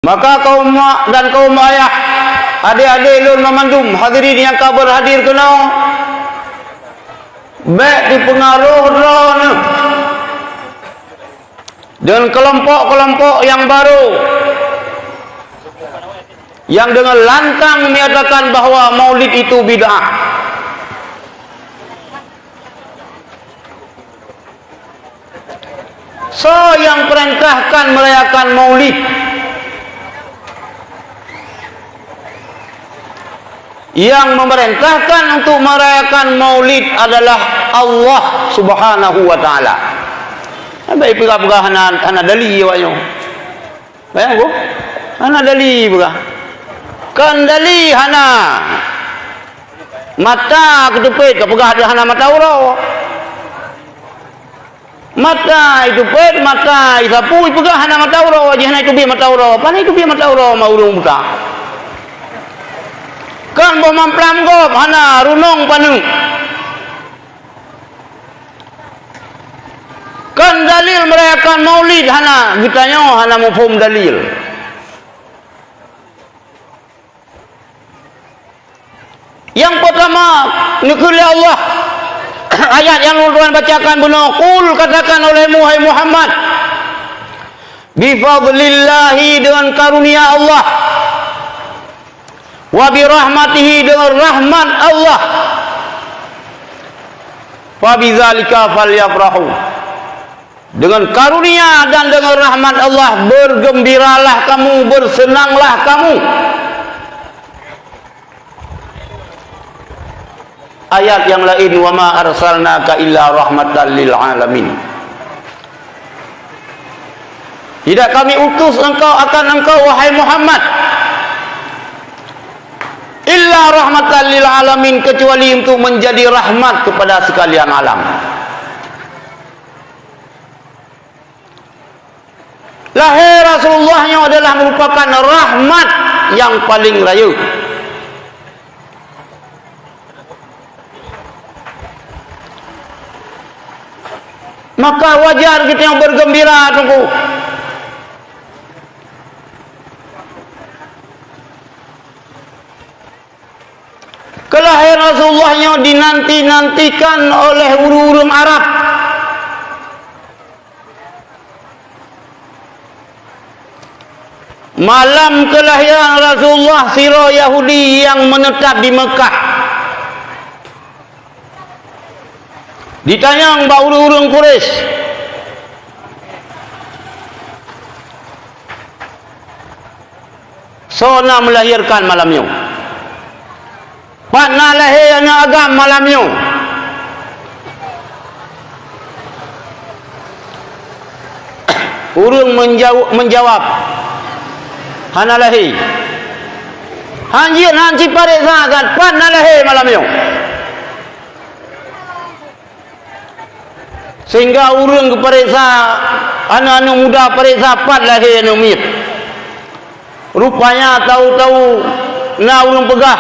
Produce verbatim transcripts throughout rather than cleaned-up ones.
Maka kaum mak dan kaum ayah, adék-adék lôn banmandum, hadirin nyang ka beurhadir keunoe, bék teupeungaroh droeneuh deungon keulompok-keulompok nyang barô, nyang deungon lantang menyatakan bahwa maulid itu bid'ah. Soe nyang perintahkan merayakan maulid? Yang memerintahkan untuk merayakan maulid adalah Allah Subhanahu wa Ta'ala. Sampai peugah-peugah hana, hana dali awak nyoe. Bayang ku? Hana dali peugah. Kon dali hana. Mata keuteupeue ka peugah hana mata uroe. Mata iteupeue, mata isapu, ipeugah hana mata uroe, jih hana iteubiet mata uroe. Pane iteubiet mata uroe ma ureuëng buta. Kon boh mamplam gob hana runong paneuk. Kon dalil merayakan maulid hana, geutanyoe hana muphom dalil. Nyang peutama, neukheun lé Allah, ayat nyang ulôn tuan bacakan bunoe, "Qul," katakan olehmu, hai Muhammad, "bi fadlillahi," deungon karunia Allah, "wa bi rahmatihi," deungon rahmat Allah, "fa bidzalika falyafrahu," deungon karunia dan deungon rahmat Allah, bergembiralah kamu, bersenanglah kamu. Ayat nyang laén, "Wa ma arsalnaka illa rahmatan lil alamin." Tidak Kami utus engkau, akan engkau, wahai Muhammad, illa rahmatan lil alamin, kecuali untuk menjadi rahmat kepada sekalian alam. Lahé Rasulullah nyoe adalah merupakan rahmat nyang paleng rayeuk. Maka wajar geutanyoe bergembira, Teungku. Keulahiran Rasulullah nyoe dinanti-nantikan oleh ureuëng-ureuëng Arab. Malam keulahiran Rasulullah, sidroe Yahudi nyang meunetap di Meukah ditanyong bak ureuëng-ureuëng Quraisy, "Soe na meulahirkan malam nyoe? Pat na lahé aneuëk agam malam nyoe?" Ureuëng meunjaweueb, meunjawab, "Hana lahé." Han jeuet, han cipareksa that, "Pat na lahé malam nyoe?" Sehingga ureuëng geupareksa, aneuëk-aneuëk muda pareksa pat lahé aneuëk miet. Rupanya tahu-tahu na ureuëng peugah,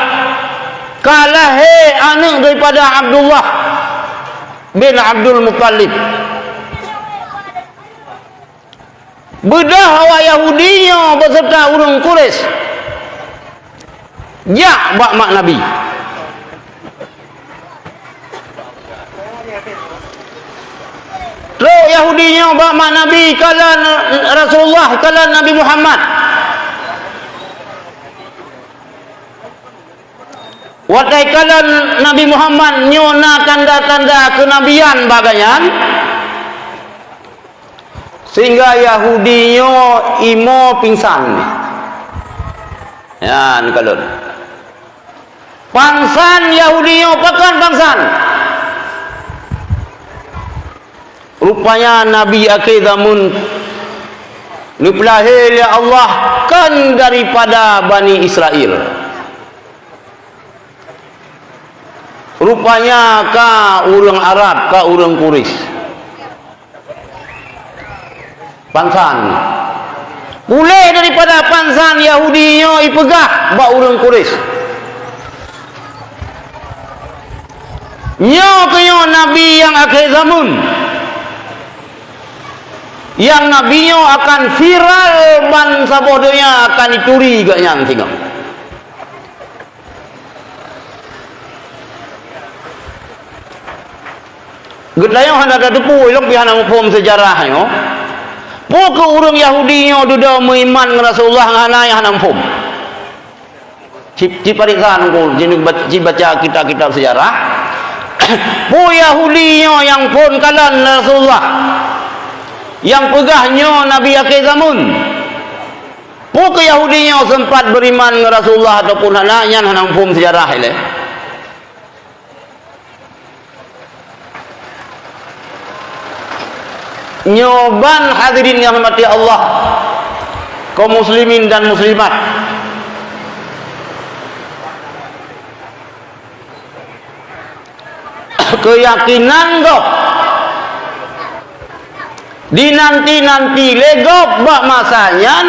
"Ka lahé aneuëk daripada Abdullah bin Abdul Muttalib." Beudôh awak Yahudi nyoe beserta ureuëng Quraisy jak bak mak Nabi. Trok Yahudi nyoe bak mak Nabi, kalon Rasulullah, kalon Nabi Muhammad. Watée kalon Nabi Muhammad nyoe na tanda-tanda keunabian bak gobnyan, sehingga Yahudi nyoe imo pingsan. Nyan kalon. Pangsan Yahudi nyoe pakon pangsan? Rupanya Nabi akhé zamon neupeulahé lé Allah kon daripada Bani Israel. Rupanya ka ureuëng Arab, ka ureuëng Quraisy. Pangsan. Puléh daripada pangsan Yahudi nyoe ipeugah bak ureuëng Quraisy, "Nyoe keuh nyoe nabi nyang akhé zamon. Nyang Nabi nyoe akan viral, ban saboh donya akan jituri geuh nyan singoh. Geutanyoe hana tateupeue, ilong pih hana muphom seujarah nyoe. Peue keuh ureuëng Yahudi nyoe dudoe meuiman ngon Rasulullah ngon hana, nyang hana muphom. Ci, ci pareksa nungku, ci bac-, ci baca kitab-kitab seujarah. Peue Yahudi nyoe nyang phon kalon Rasulullah, nyang peugah nyoe Nabi akhé zamon. Peue keuh Yahudi nyoe seumpat beriman ngon Rasulullah ataupun hana, nyan hana muphom seujarah ilée. Nyoe ban hadirin nyang rahmati Allah, kaum muslimin dan muslimat. Keuyakinan gob dinanti-nanti lé gob bak masa nyan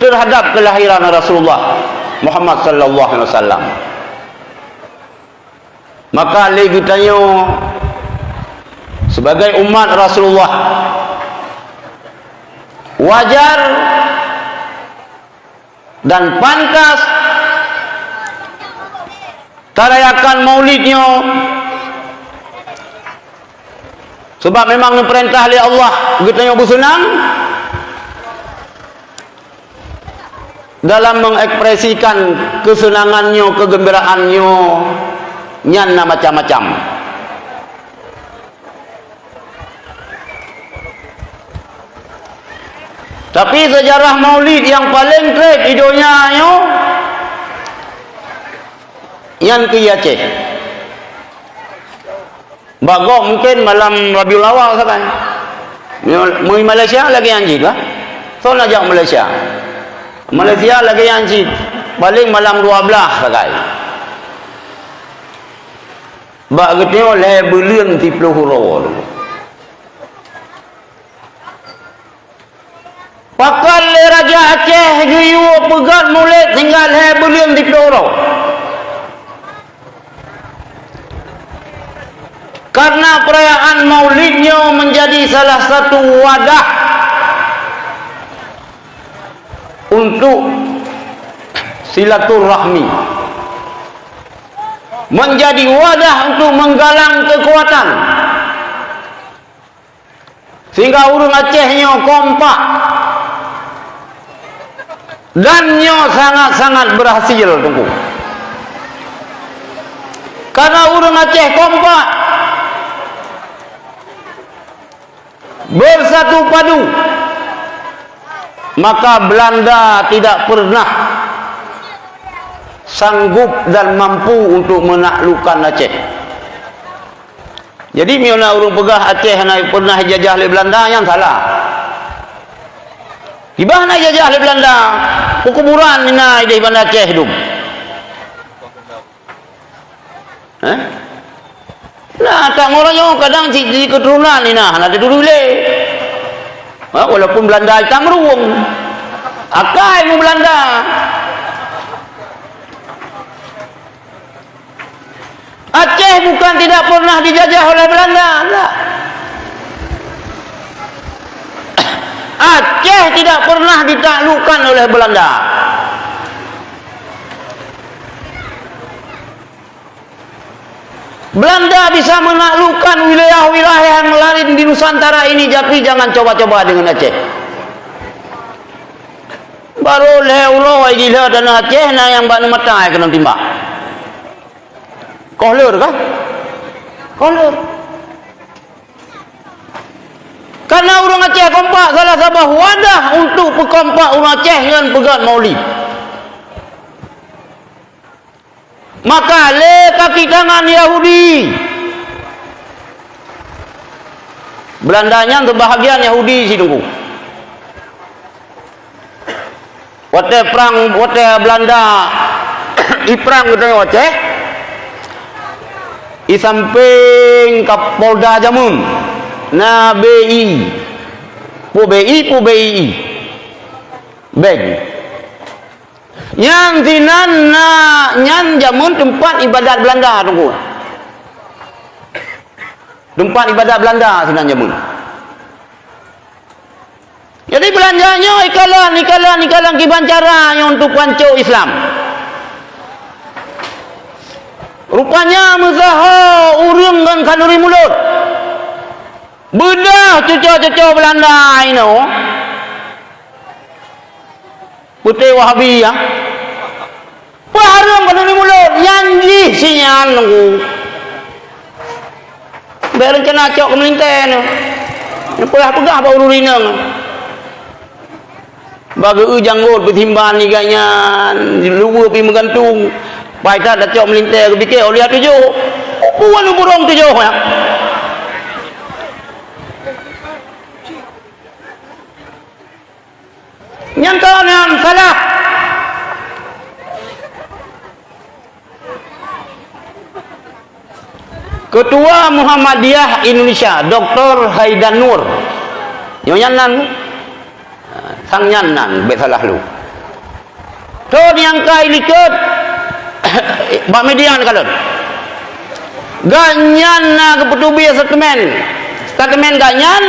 teuhadab keulahiran Rasulullah Muhammad sallallahu alaihi wasallam. Maka lé geutanyoe sibagai umat Rasulullah, wajar dan pantas tarayakan Maulid nyoe, sabab memang geupeurintah lé Allah geutanyoe beuseunang. Dalam mengekspresikan kesenangan nyoe, kegembiraan nyoe, nyan na macam-macam. Tapi seujarah Maulid nyang paleng treb di donya nyoe, nyan keu Aceh. Bak gob mungken malam Rabiul Awal sagai. Meunyoe Malaysia lagèe nyan cit lah. Soe neujak Malaysia? Malaysia lagèe nyan cit. Paleng malam dua belas sagai. Bak geutanyoe lhèe buleuen siplôh uroe. Pakon lé Raja Aceh geuyue peugöt Maulid sehingga lhèe buleuen siplôh uroe? Karena perayaan Maulid nyoe menjadi salah satu wadah untuk silaturahmi, menjadi wadah untuk menggalang kekuatan. Sehingga ureuëng Aceh nyoe kompak. Dan nyoe sangat-sangat berhasil, Teungku. Karena ureuëng Aceh kompak, bersatu padu, maka Belanda tidak pernah sanggup dan mampu untuk menaklukkan Aceh. Jadi, meunyoe na ureuëng peugah Aceh hana pernah jijajah lé Belanda, nyan salah. Kiban hana jijajah lé Belanda, peukuburan na idéh Banda Aceh dum. Eh? Nah, tak ngorang nyoe kadang cit di keturunan ni nah, hana teutuléh lé. Ha, walaupun Belanda itam ruwong. Akai mu Belanda. Aceh bukan tidak pernah dijajah oleh Belanda, enggak. Aceh tidak pernah ditaklukkan oleh Belanda. Belanda bisa menaklukkan wilayah-wilayah yang lain di Nusantara ini, tapi jangan coba-coba dengan Aceh. Baru lhèe uroe jih lheueh tanah Aceh na nyang bak neumata keunong timbak. Koh leur kah? Koh leur. Karena ureuëng Aceh kompak salah saboh wadah untuk peukompak ureuëng Aceh ngon peugöt Maulid. Maka lé kaki tangan Yahudi. Belanda nyan seubahagian Yahudi si Teungku. Watèe prang, watèe Belanda iprang geutanyoe Aceh, i sampéng Kapolda jameun na B I, pu B I, pu B I I, Beng. Nyan sinan na, nyan jameun teumpat ibadat Belanda, Teungku. Teumpat ibadat Belanda sinan jameun. Jadi beulanja nyoe ikalon, ikalon, ikalon kiban cara nyoe untuk pancok Islam. Rupanya meusaho ureuëng ngon khanuri mulod. Beudôh cuco-cuco Beulanda inoe. Peuté Wahabi, ya. Peue hareuem khanuri mulod, nyan jih si nyan nunggu. Bék reuncana cok keu meulintée nyoe. Nyan peue peugah bak ureuëng inong. Bak geu-eu janggot peutimban iga nyan, luweue pi meugantung. Pai that tacok meulintée geupike, oh, lihat tujoh. Bukan burông tujoh, ya. Nyang keu nyan salah. Ketua Muhammadiyah Indonesia, Doktor Haidan Nur. Nyoe nyan nan, sang nyan nan, bék salah lôn. Thon nyang ka ilikot bak media neukalon. Gobnyan na geupeuteubiet statement. Statement gobnyan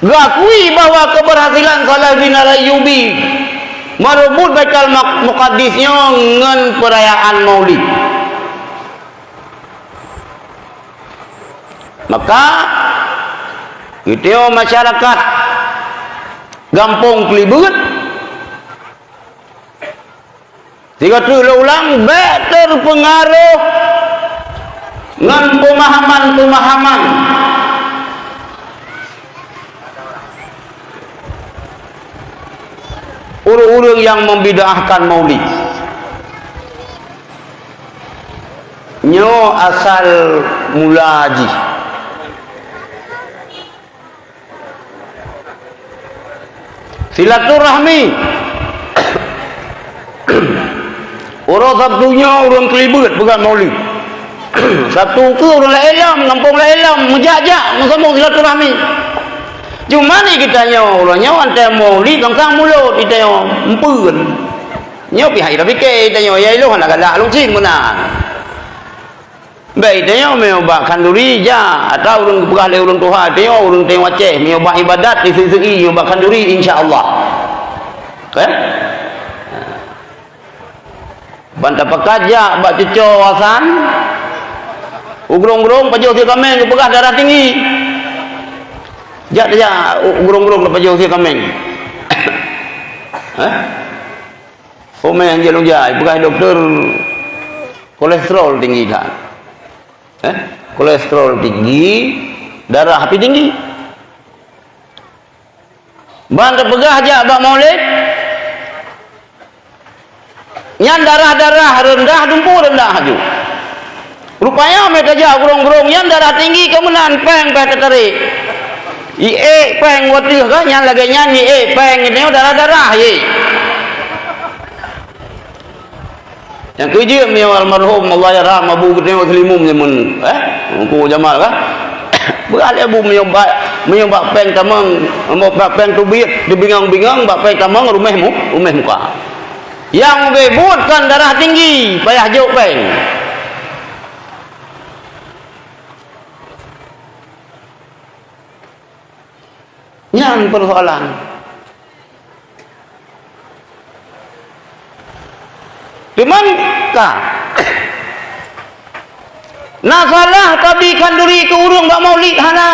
geukui bahwa keberhasilan Salahuddin Al-Ayyubi merebut Baitul Maq-, Muqaddis nyoe ngon peurayaan Maulid. Maka, geutanyoe masyarakat gampông Keulibeut, sigoe teuk lôn ulang, bék teupeungaroh ngon peumahaman-peumahaman ureuëng-ureuëng nyang membid'ahkan Maulid. Nyoe asal mula jih. Silaturahmi. Uroe Sabtu nyoe ureuëng Keulibeut peugah Maulid. Sabtu keu ureuëng laén lom, gampông laén lom, meujak-jak, meusambông silaturahmi. Cuma di geutanyoe, uroe nyoe watée Maulid, gangsang mulod geutanyoe, meupeuen. Nyoe pihak ira pike geutanyoe, ya ilong hana galak lôn cit meunan. Bék tanyoe meunyoe bak khanduri jak, atawa ureuëng geupeugah lé ureuëng tuha tanyoe, ureuëng tanyoe Aceh, meunyoe bak ibadat diseu-seu i, meunyoe bak khanduri, insya Allah. Eh? Ban tapakat jak bak cuco Hasan, u Grong-Grong pajoh sie kaméng geupeugah darah tinggi. Jak tajak u Grong-Grong pajoh sie kaméng. Eh? Umai anjeuk lôn jak, peugah dokto kolesterol tinggi that. Eh? Kolesterol tinggi, darah pih tinggi. Ban teupeugah jak bak Maulid, nyan darah-darah reundah, dumpeue reundah laju. Rupanya meunyo tajak Grong-Grong nyan darah tinggi keu meunan péng payah teutarek. Iék péng watée ka nyan lagée nyan iék péng nyoe darah-darah iék. Nyang keujeuet meunyoe almarhum Allahyarham Abu geutanyoe Seulimum nyan, eh, Teungku Jamal kan. Beurati Abu meunyoe bak, meunyoe bak péng tamong, meunyoe bak péng teubiet, teubingang-bingang bak péng tamong ruméh mu-, ruméh muka. Nyang ubé buet kan darah tinggi, payah jok péng. Nyan persoalan. Cuman ka na salah tabi khanduri keu ureuëng bak Maulid hana.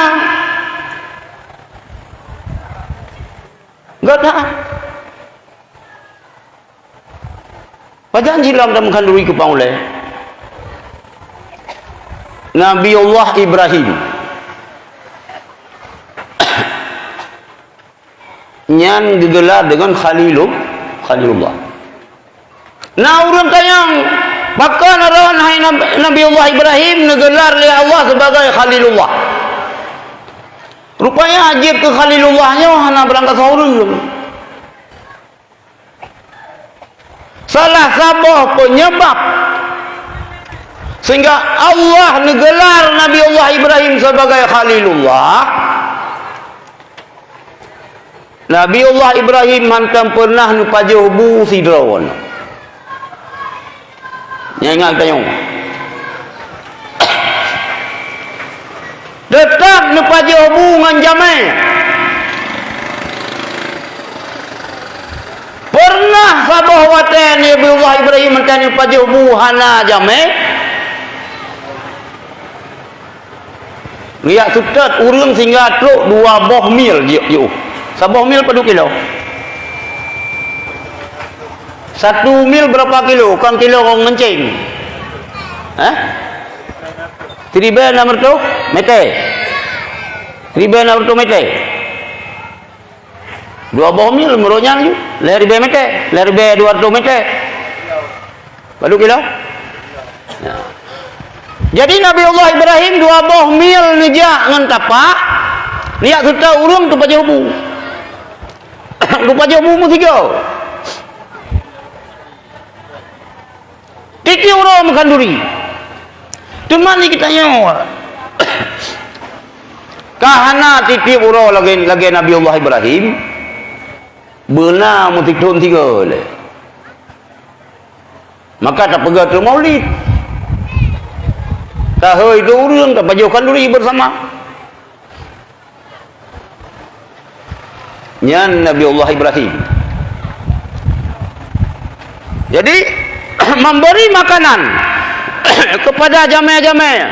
Gata. Pajan silom tameukhandi keu pangulée? Nabiullah Ibrahim. Nyan geugelar deungon Khalilu-, Khalilullah. Na ureuëng tanyong, pakon droen hai Nab-, Nabiullah Ibrahim neugelar lé Allah sibagai Khalilullah? Rupanya jeuet keu Khalilullah nyoe hana beurangkat saureuëng. Salah saboh peunyeubab sehingga Allah neugelar Nabiullah Ibrahim sebagai Khalilullah, Nabiullah Ibrahim hántom peunah neupajoh bu sidroe. Nyang ingat tanyoe. Teutap neupajoh bu ngon jamé. Watée Nabiullah Ibrahim mantong pajoh bu hana jamé, geujak seutôt ureuëng sehingga trok dua boh mil jiôh. Saboh mil padub kilo? Satu mil berapa kilo? Kon kilo ngon ngeunceng. Hah? Siribée nam reutôh meter. Siribée nam reutôh meter. Dua boh mil meurok nyan ju, lhée ribée meter, lhée ribée dua reutôh meter. Padub kilo? Ya. Jadi Nabi Allah Ibrahim dua boh mil neujak ngon tapak, neujak seutôt ureuëng teupajoh bu. Teupajoh bu meusigoe. Tieb-tieb uroe meukhanduri. Teuma di geutanyoe, ka hana tieb-tieb uroe lagée, lagée Nabi Allah Ibrahim, beuna meusithon sigoe lé. Maka tapeugah teuk maulid. Tahôi dua ureuëng, tapajoh khanduri beusama. Nyan Nabi Allah Ibrahim. Jadi, memberi makanan kepada jamé-jamé.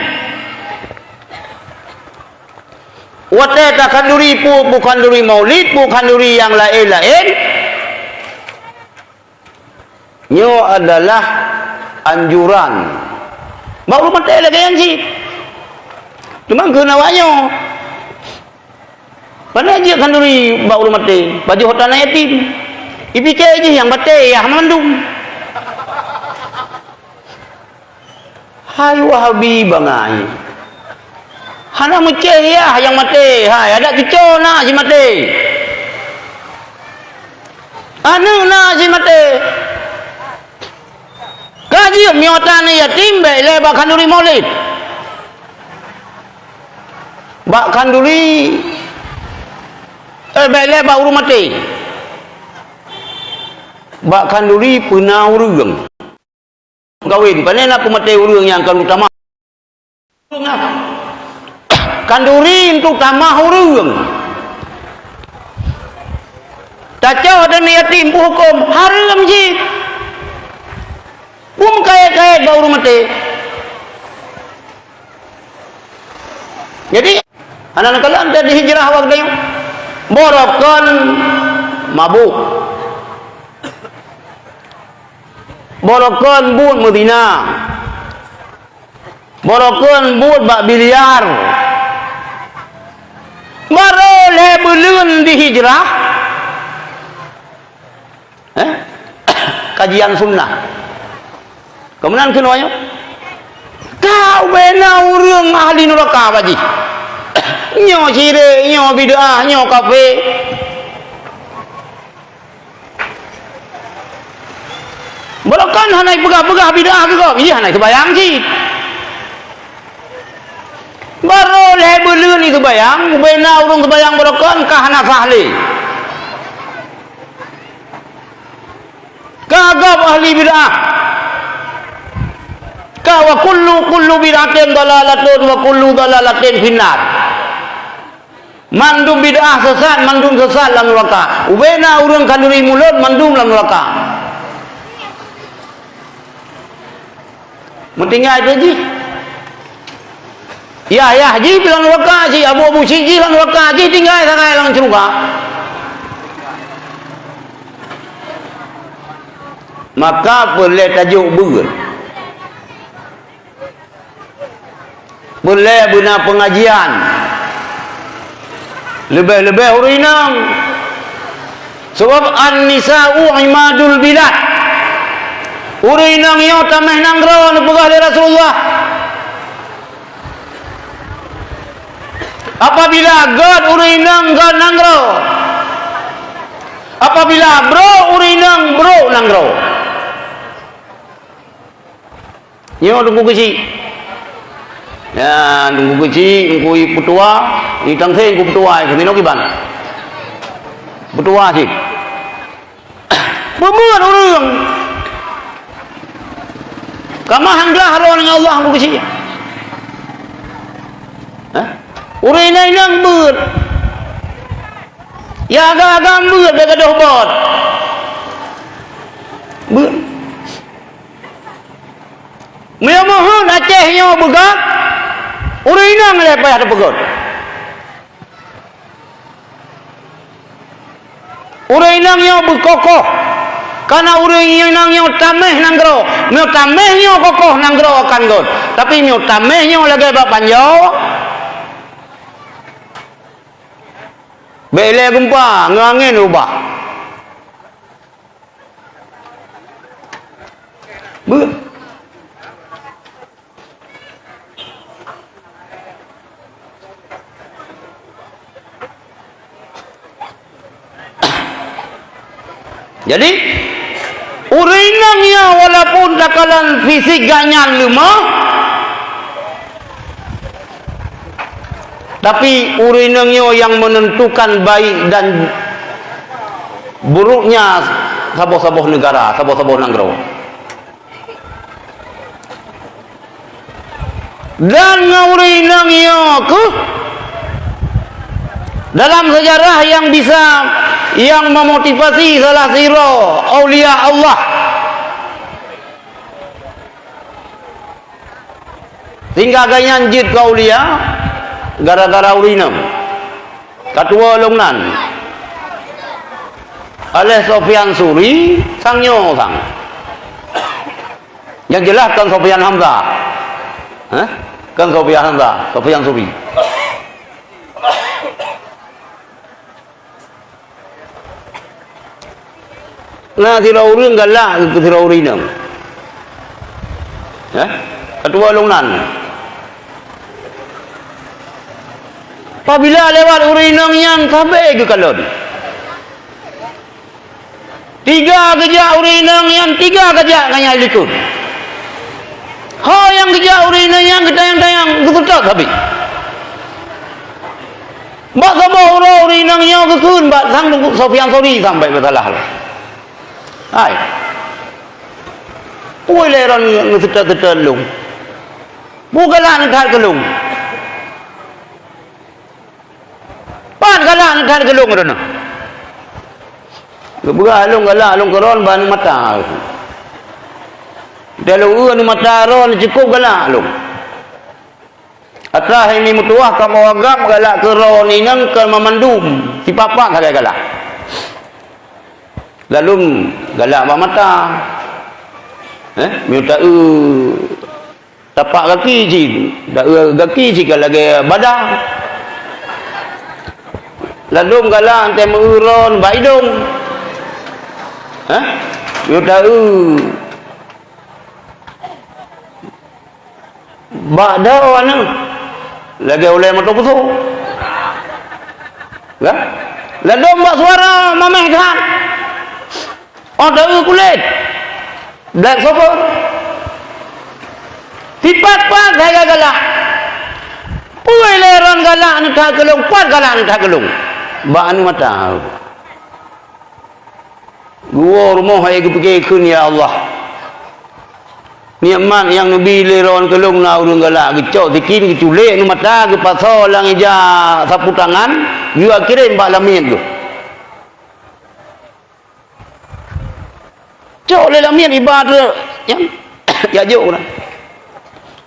Watée takhanduri, peue khanduri maulid, peue khanduri nyang laén-laén, nyoe adalah anjuran. Bak ureuëng maté lagée nyan cit. Teuma keuneuk awaknyoe, pane jeuet khanduri bak ureuëng maté, pajoh tanah yatim. Ipike jih nyang maté yah mandum. Hai Wahabi bangai. Hana meucéh yah nyang maté, hai, adak cuco na jimaté. Aneuëk na jimaté. Ka jeuet miyueb tanah yatim bék lé bak khanduri maulid. Bak khanduri, eh, bék lé bak ureuëng maté. Bak khanduri peuna ureuëng. Kawin, pane na peumaté ureuëng nyang ka tamah. Khanduri untuk tamah ureuëng. Tacok dan yatim huköm hareuem jih. Peue meukaét-kaét bak ureuëng maté. Jadi, hana neukalon teuh di hijrah awak geutanyoe. Barokon mabuk. Barokon buet meuzina. Barokon buet bak biliar. Barô lhée buleuen di hijrah. Eh? Kajian sunnah. Keumudian keunoe nyoe, ka ubena ureuëng ahli nuraka bak jih. Nyoe syirik, nyoe bid'ah, nyoe kafé. Barokon hana peugah-peugah bid'ah keu gob, jih hana seubayang cit. Barô lhée buleuen jiseubayang, ubena ureuëng seubayang barokon ka hana sah lé. Ka gob ahli bid'ah. Ka wa kullu, kullu bid'atin dalalatun wa kullu dalalatin finnar. Mandum bid'ah sesat, mandum sesat lam nuraka. Ubena ureuëng khanduri mulod, mandum lam nuraka. Meutinggai teuh jih. Yah-yah jih lam nuraka, si Abu Abu Syik jih lam nuraka, jih tinggai sagai lam syeuruga. Maka peureulée tajok beuet. Peureulée beuna peungajian. Leubeh-leubeh ureuëng inong. Sabab an-nisa'u imadul bilad. Ureuëng inong nyoe tamah nanggroe neupeugah lé Rasulullah. Apabila göt ureuëng inong göt nanggroe. Apabila brok ureuëng inong brok nanggroe. Nyoe Teungku Keuchik. Ya, Teungku Keuchik, Teungku Peutua, di Tangse Teungku Peutua, keunoe kiban. Peutua cit. Peubeuet ureuëng. Ka meuhan glah droe ngon Allah Teungku Keuchik. Hah? Ureuëng inong-inong beuet. Ya agam-agam beuet bék gadôh bot. Aceh nyoe beugöt, ureuëng inong lé payah teupeugöt. Ureuëng inong nyoe beukokoh, kareuna ureuëng inong nyoe tameh nanggroe. Meunyoe tameh nyoe kokoh, nanggroe akan göt. Tapi meunyoe tameh nyoe lagée bak panjoe, bék lé geumpa ngon angén rubah. Beuh. Jadi, ureuëng inong nyoe walaupun takalon fisik geuhnyan leumoh, tapi ureuëng inong nyoe nyang menentukan baik dan buruknya saboh-saboh negara, saboh-saboh nanggroe. Dan ngon ureuëng inong nyoe keuh dalam sejarah nyang bisa, nyang memotivasi salah sidroe aulia Allah. Sehingga gobnyan jeuet keu aulia gara-gara ureuëng inong. Ka tuwoe lôn nan. Aléh Sofyan Suri, sang nyoe sang. Nyang jeulaih kon Sofyan Hamzah. Hah? Kon Sofyan Hamzah, Sofyan Suri. Na sidroe ureuëng galak keu sidroe ureuëng inong. Hah? Ka tuwoe lôn nan. Pabila lewat ureuëng inong nyan sabe geukalon. Tiga geujak ureuëng inong nyan, tiga geujak ngon nyang likot. Ho nyang geujak ureuëng inong nyan geutanyong-tanyong, geuseutôt sabe. Bak saboh uroe ureuëng inong nyoe geukheun bak sang Teungku Sofyan Sori sampai beusalah lom. Hai. Peue lé droen neuseutôt-seutôt lôn? Peue galak neuthat keu lôn? Pat galak neuthat keu lôn droeneuh? Geupeugah lôn galak lôn keu droen bak aneuk mata. Dan lôn eu aneuk mata droen cukôp galak lôn. Atra hai mi meutuwah kamoe agam galak keu droen inong keu mamandum, sipapat sagai galak. Lalom galak bak mata. Eh, mita eu tapak gaki cit, da eu gaki cit ka lagée bada. Lalom galak tém eu droen bak idong. Eh, mita eu Bak dawa nyan lagée ulée moto kuso. Kan? Ladom bak suara mameh that. Oh, dawa kulét. Black Super. Sipat pat hai galak. Peue lé droen galak neuthat keu lôn, pat galak neuthat keu lôn. Bak aneuk mata. Geuwoe rumoh hai geupike kheun, "Ya Allah, nikmat nyang neubi lé droen keu lôn na ureuëng galak geucok sikin geuculek aneuk mata geupasoe lam ija sapu tangan, geukirém bak lamiet geuh." Cok lé lamiet iba treuk nyan, jak jok na.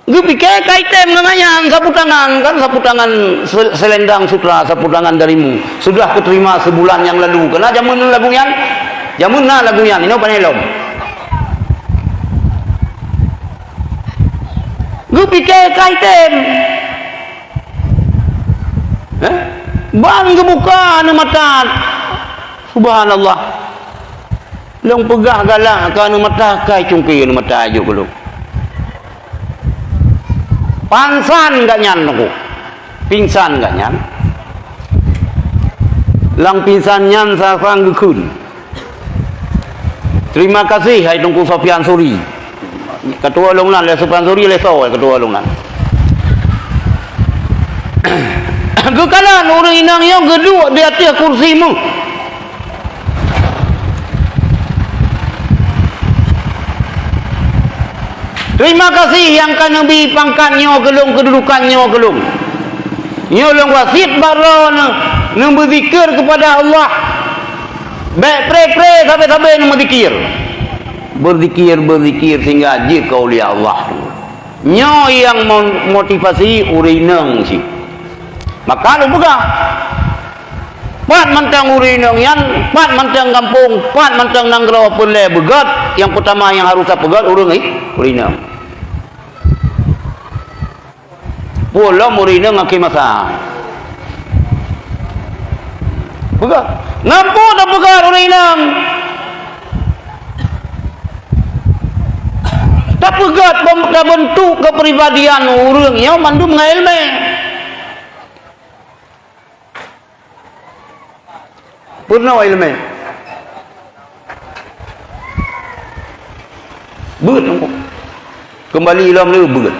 Geupike ka item ngon nyan sapu tangan, kan sapu tangan se-, selendang sutra, sapu tangan darimu. Sudah kuterima sebulan yang lalu. Kena jameun lagu nyan, jameun na lagu nyan, inoe pane lom. Geupike ka item. Eh? Ban geubuka aneuk mata. Subhanallah. Lôn peugah galak keu aneuk mata, kai cungke aneuk mata jok keu lôn. Pingsan gak nyan nunggu. Pingsan gak nyan. Lam pingsan nyan sang-sang geukheun. Terima kasih hai Teungku Sofyan Suri. Ketua lôn nan, lé Sofyan Suri, lé soe ketua lôn nan. Geukalon ureuëng inong nyoe geuduek di ateueh kursi méuh. Terima kasih nyang ka neubi pangkat nyoe keu lôn, keududukan nyoe keu lôn. Nyoe lôn wasiet bak droeneuh, neubeuzikir keupada Allah. Bék pré-pré sabe-sabe neumeuzikir. Beuzikir, beuzikir sehingga jeuet keu aulia Allah. Nyoe nyang mo-, motivasi ureuëng inong cit. Maka lôn peugah, pat mantong ureuëng inong nyan, pat mantong gampông, pat mantong nanggroe peureulée beugét, nyang peutama nyang harôh tapeugét ureuëng i-, ureuëng inong. Peue lom ureuëng inong akhé masa. Peugah. Ngon peue tapeugah ureuëng inong? Tapeugah pem-, tabentuk keupribadian ureuëng nyoe mandum ngon iéleumé. Peurunoe iéleumé. Beuet nyoe. Keumbali lom lé beuet.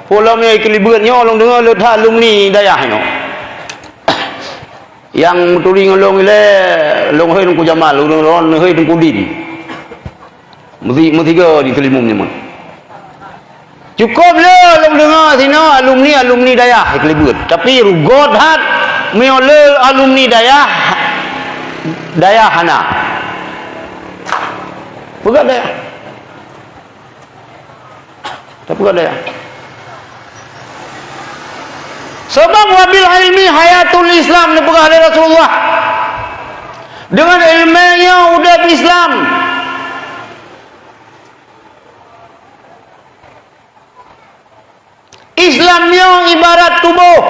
Peue lom nyoe keulibeut nyoe lôn deungoe le that alumni dayah nyoe. Nyang meuturi ngon lôn ilée, lôn hôi Teungku Jamal, ureuëng droen hôi Teungku Din. Meusi-, meusigoe di Keulimum nyoe. Cukôp le lôn deungoe sinoe alumni-alumni dayah keulibeut. Tapi rugoe that meunyoe le alumni dayah, dayah hana. Peugah dayah. Tapi peugah dayah. Sabab wabil ilmi hayatul Islam neupeugah lé Rasulullah. Deungon iéleumé nyoe udeb Islam. Islam nyoe ibarat tuboh.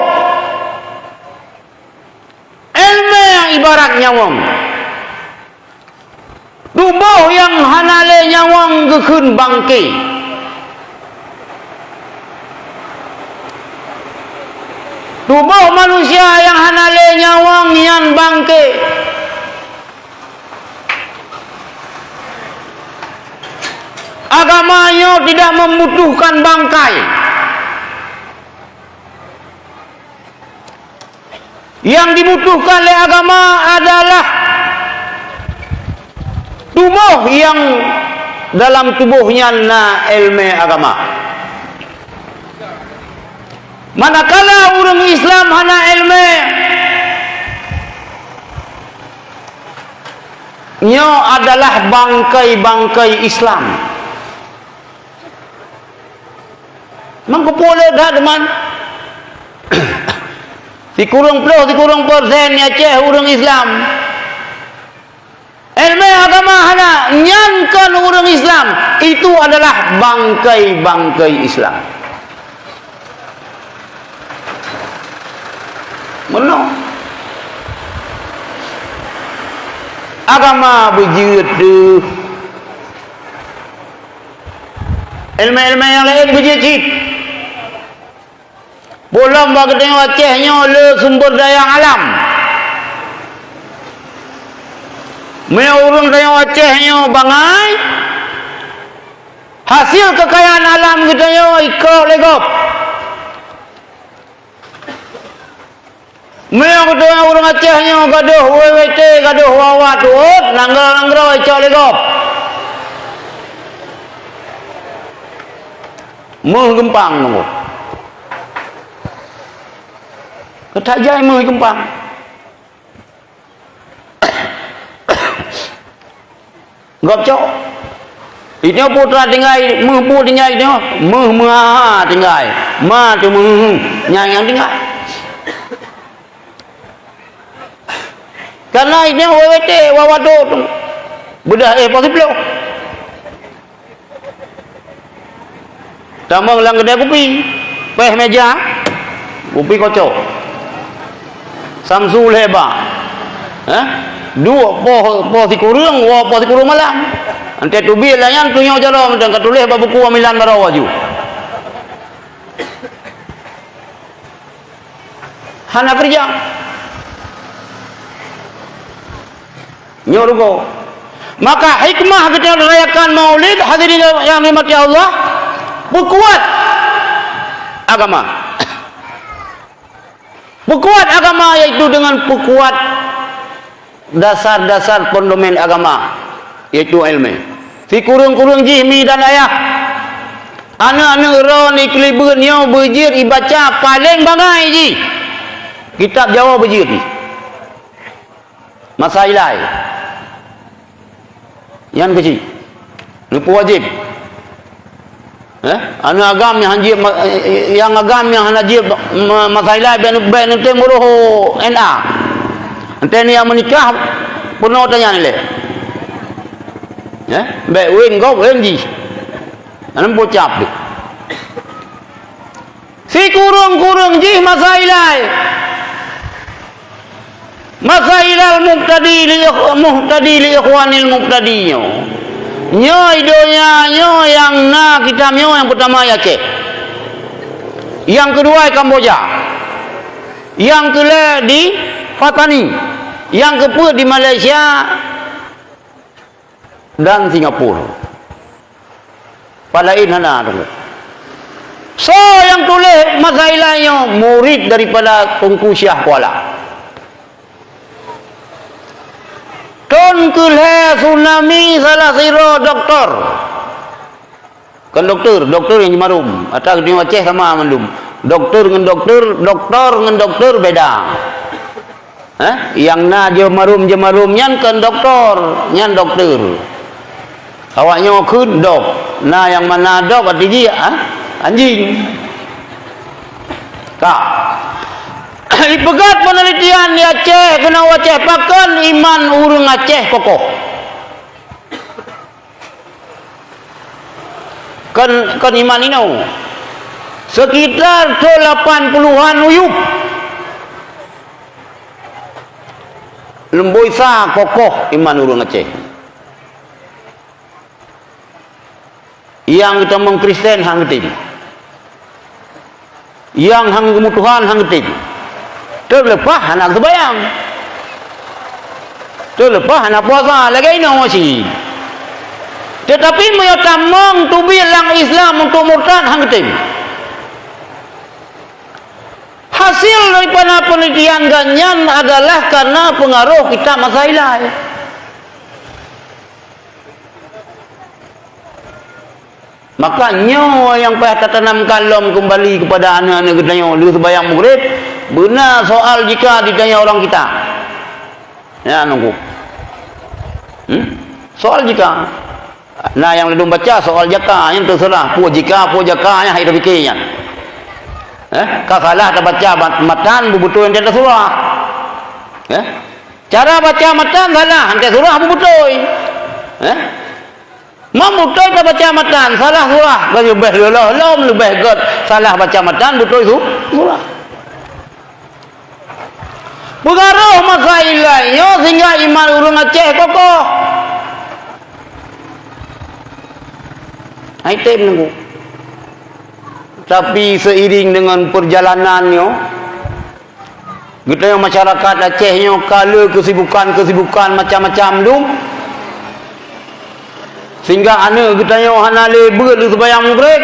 Iéleumé nyang ibarat nyawöng. Tuboh nyang hana lé nyawöng geukheun bangke. Tuboh manusia nyang hana lé nyawöng nyan bangke. Agama nyoe tidak membutuhkan bangkai. Yang dibutuhkan lé agama adalah tuboh nyang dalam tuboh nyan na iéleumé agama. Manakala ureuëng Islam hana iéleumé, nyoe adalah bangkai-bangkai Islam. Meukeupue le that teuma. Sikureueng ploh, sikureueng persen di Aceh ureuëng Islam. Iéleumé agama hana, nyan kon ureuëng Islam. Itu adalah bangkai-bangkai Islam. Meunoe. Agama beujeuet deuh. Iéleumé-iéleumé nyang laén beujeuet cit. Peue lom bak geutanyoe Aceh nyoe le sumber daya alam. Meunyoe ureuëng tanyoe Aceh nyoe bangai, hasil keukayaan alam geutanyoe ikok lé gob. Meunyoe geutanyoe ureuëng Aceh nyoe gadôh W W T, gadôh wawa tuôt, nanggroe-nanggroe icok lé gob. Méuh geumpang nunggu. Keutajai méuh geumpang. Gob cok. Inoe putra tinggai, méuh bu tinggai inoe, méuh meuha tinggai. Ma tu méuh, nyang, nyang tinggai. Karena inoe W W T, wawa tuôt. Beudah, eh, poh siplôh. Tamong lam keudè kupi, péh meja, kupi kocok. Samsu lhèe ba. Eh? Duek poh, poh sikureueng, woe poh sikureueng malam. Antée teubiet lagèe nyan, tunyok jaroe mantong ka tuléh bak buku pamilan baroe aju. Hana keureuja. Nyoe rugoe. Maka hikmah geutanyoe rayakan Maulid, hadirin yang dirahmati Allah, peukuat agama. Peukuat agama yaitu dengan peukuat dasar-dasar pondomen agama, yaitu iéleumé. Sikureueng-kureueng jih mi dan ayah, aneuk-aneuk droe di keulibeuet nyoe beujeuet ibaca paleng bangai jih. Kitab Jawoe beujeuet jih. Masa ilai. Nyan keuchik. Neupeuwajéb. Eh? Aneuk agam nyang han jeuet ma-, eh, nyang agam nyang hana jeuet ma-, masa ilai bèk, bèk neutem urôh N A. Ente nyang meunikah peunoh tanyan ilèe. Eh? Bèk wén gob wén jih. Aneuk bocah pih. Sikureueng-kureueng jih masa ilai. Masa ilal muhtadi li ikh-, muhtadi li ikhwanil muhtadi nyoe. Nyoe i donya nyoe nyang na kitab nyoe nyang peutama i Aceh. Nyang keudua i Kamboja. Nyang keulhèe di Patani. Nyang keupeuet di Malaysia. Dan Singapura. Pat laén hana teungku. Soe nyang tuléh masa ilai nyoe? Murit daripada Teungku Syiah Kuala. Thôn keulhèe tsunami salah sidroe doktor. Kon doktor, doktor nyang jeumarum. Ata geutanyoe Aceh sama mandum. Doktor ngon doktor, doktor ngon doktor beda. Eh, nyang na jeumarum-jeumarum nyan kon doktor, nyan doktor. Awak nyoe kheun dog. Na nyang mana dog arti jih, ah, anjing. Ka. Ipeugöt peunelitian di Aceh, keunoe Aceh, pakon iman ureueng Aceh kokoh. Kon, kon iman inoe. Sekitar thôn lapan puluhan uyup. Leumboi sa kokoh iman ureueng Aceh. Nyang geutamong Kristen han geutem. Nyang han geumutuhan han geutem. Teuleupah hana seumayang. Teuleupah hana puasa lagèe inoe cit. Teutapi meunyoe tamong teubiet lam Islam untuk murtad han geutem. Hasil daripada peunelitian geuh nyan adalah karena peungaroh kitab masa ilai. Maka nyoe nyang payah tatanamkan lom keumbali keupada aneuk-aneuk geutanyoe lheueh seumayang Maghrib, beuna soal jika ditanyong ureueng kita. Nyan nunggu. Hmm? Soal jika. Na nyang ladôm baca soal jaka, nyan teuseurah. Peue jika, peue jaka, nyan hai tapike nyan. Eh, ka salah tabaca mat-, matan beubeutôi nyan teuseurah. Eh? Cara baca matan salah, nyan teuseurah beubeutôi. Eh? Meubeuteue tabaca matan, salah surah, leubeh lom, leubeh göt salah baca matan, beutôi su-, surah. Peungaroh masa ilai nyoe sehingga iman ureueng Aceh kokoh. Hai tem nunggu. Tapi seiring dengan perjalanan nyoe, geutanyoe masyarakat Aceh nyoe ka le keusibukan-keusibukan macam-macam dum, sehingga aneuk geutanyoe hana le beuet lheueh seumayang Maghrib.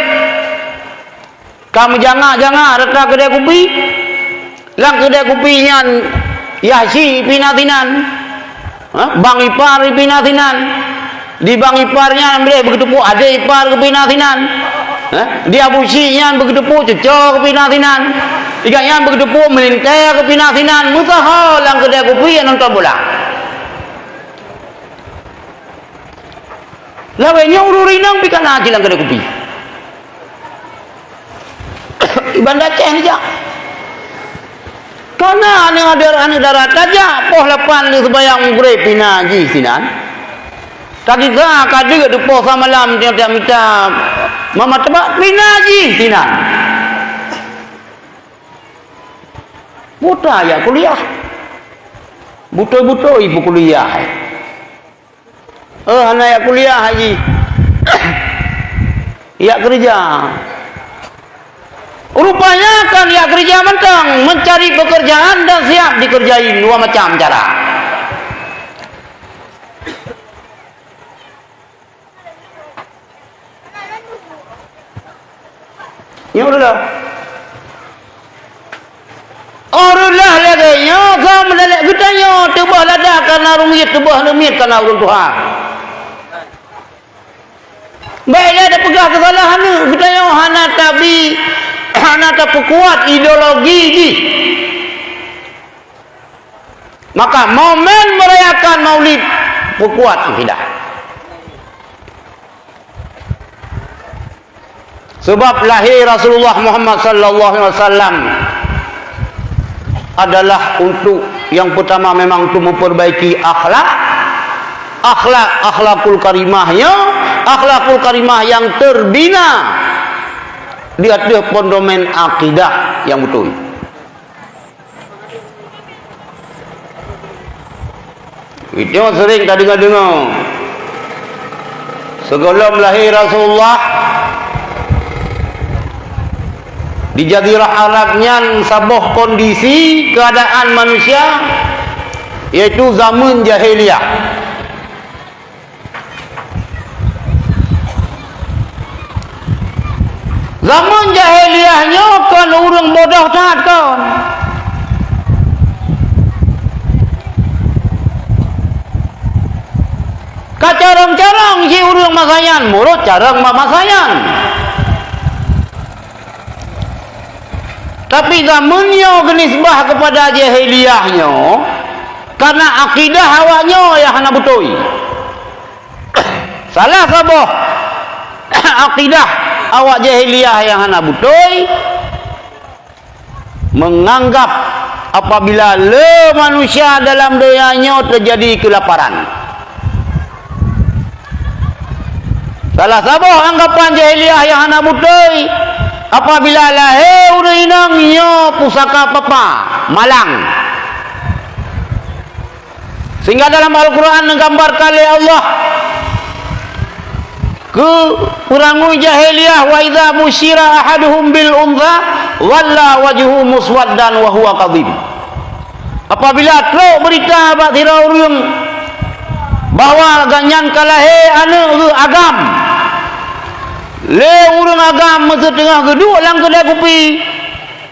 Ka meujangak-jangak rata keudè kupi. Lam keudè kupi nyan, yah chik pih na sinan. Ha? Bang ipar pih na sinan. Di bang ipar nyan, bèk beugeuteupeue adé ipar pih na sinan. Ha? Di abu chik nyan beugeuteupeue cuco pih na sinan. Di gobnyan beugeuteupeue meulintèe pih na sinan. Meusaho lam keudè kupi nyan nonton bola. Lawét nyoe ureueng inong pih ka na cit lam keudè kupi. Di Banda Aceh neujak. Ka na aneuk dara, aneuk dara tajak poh lapan lheueh seumayang Maghrib pih na jih sinan. Tagisa ka deuek di poh samalam tiep-tiep mita mama teubak pih na jih sinan. Buta jak kuliah. Beutôi-beutôi peukuliah. Eh, hana jak kuliah, Haji. Jak keureuja. Rupanya kan jak keureuja mantong, mencari pekerjaan dan siap dikerjain dua macam cara. Nyoe dulu. Oh, reulah lagèe nyoe, ka meudalek geutanyoe, teubah lada kana ureueng miet, teubah aneuk miet kana ureueng tuha. Bèk lé tapeugah keu salah aneuk, geutanyoe hana tabi, hana tapeukuat ideologi jih. Maka momen merayakan Maulid peukuat akidah. Sebab lahé Rasulullah Muhammad sallallahu alaihi wasallam adalah untuk yang pertama memang untuk memperbaiki akhlak, akhlak, akhlakul karimahnya, akhlakul karimah yang terbina di atas pondomen akidah yang betul. Itu sering tadeungoe-deungoe. Sigohlom lahé Rasulullah, di Jazirah Arab nyan saboh kondisi keuadaan manusia, yaitu zaman jahiliyah. Zaman jahiliyah nyoe kon ureuëng bodoh that kon. Ka carông-carông jih ureuëng masa nyan, meunurot carông ma-, masa nyan. Tapi zaman nyoe geunisbah keupada jahiliyah nyoe, karena akidah awak nyoe nyang hana beutôi. Salah saboh akidah awak jahiliyah nyang hana beutôi, menganggap apabila le manusia dalam donya nyoe teujadi keulaparan. Salah saboh anggapan jahiliyah nyang hana beutôi, apabila lahé ureuëng inong nyoe pusaka papa, malang. Sehingga dalam Al-Quran neugambarkan lé Allah keu ureuëng jahiliyah, "Wa idza busyira ahaduhum bil untha, dhalla wajhuhu muswaddan wa huwa kadhib." Apabila trok beurita bak sidroe ureuëng bahwa gobnyan ka lahé aneuëk geuh agam, lé ureuëng agam meuseutengah geuduek lam keudè kupi,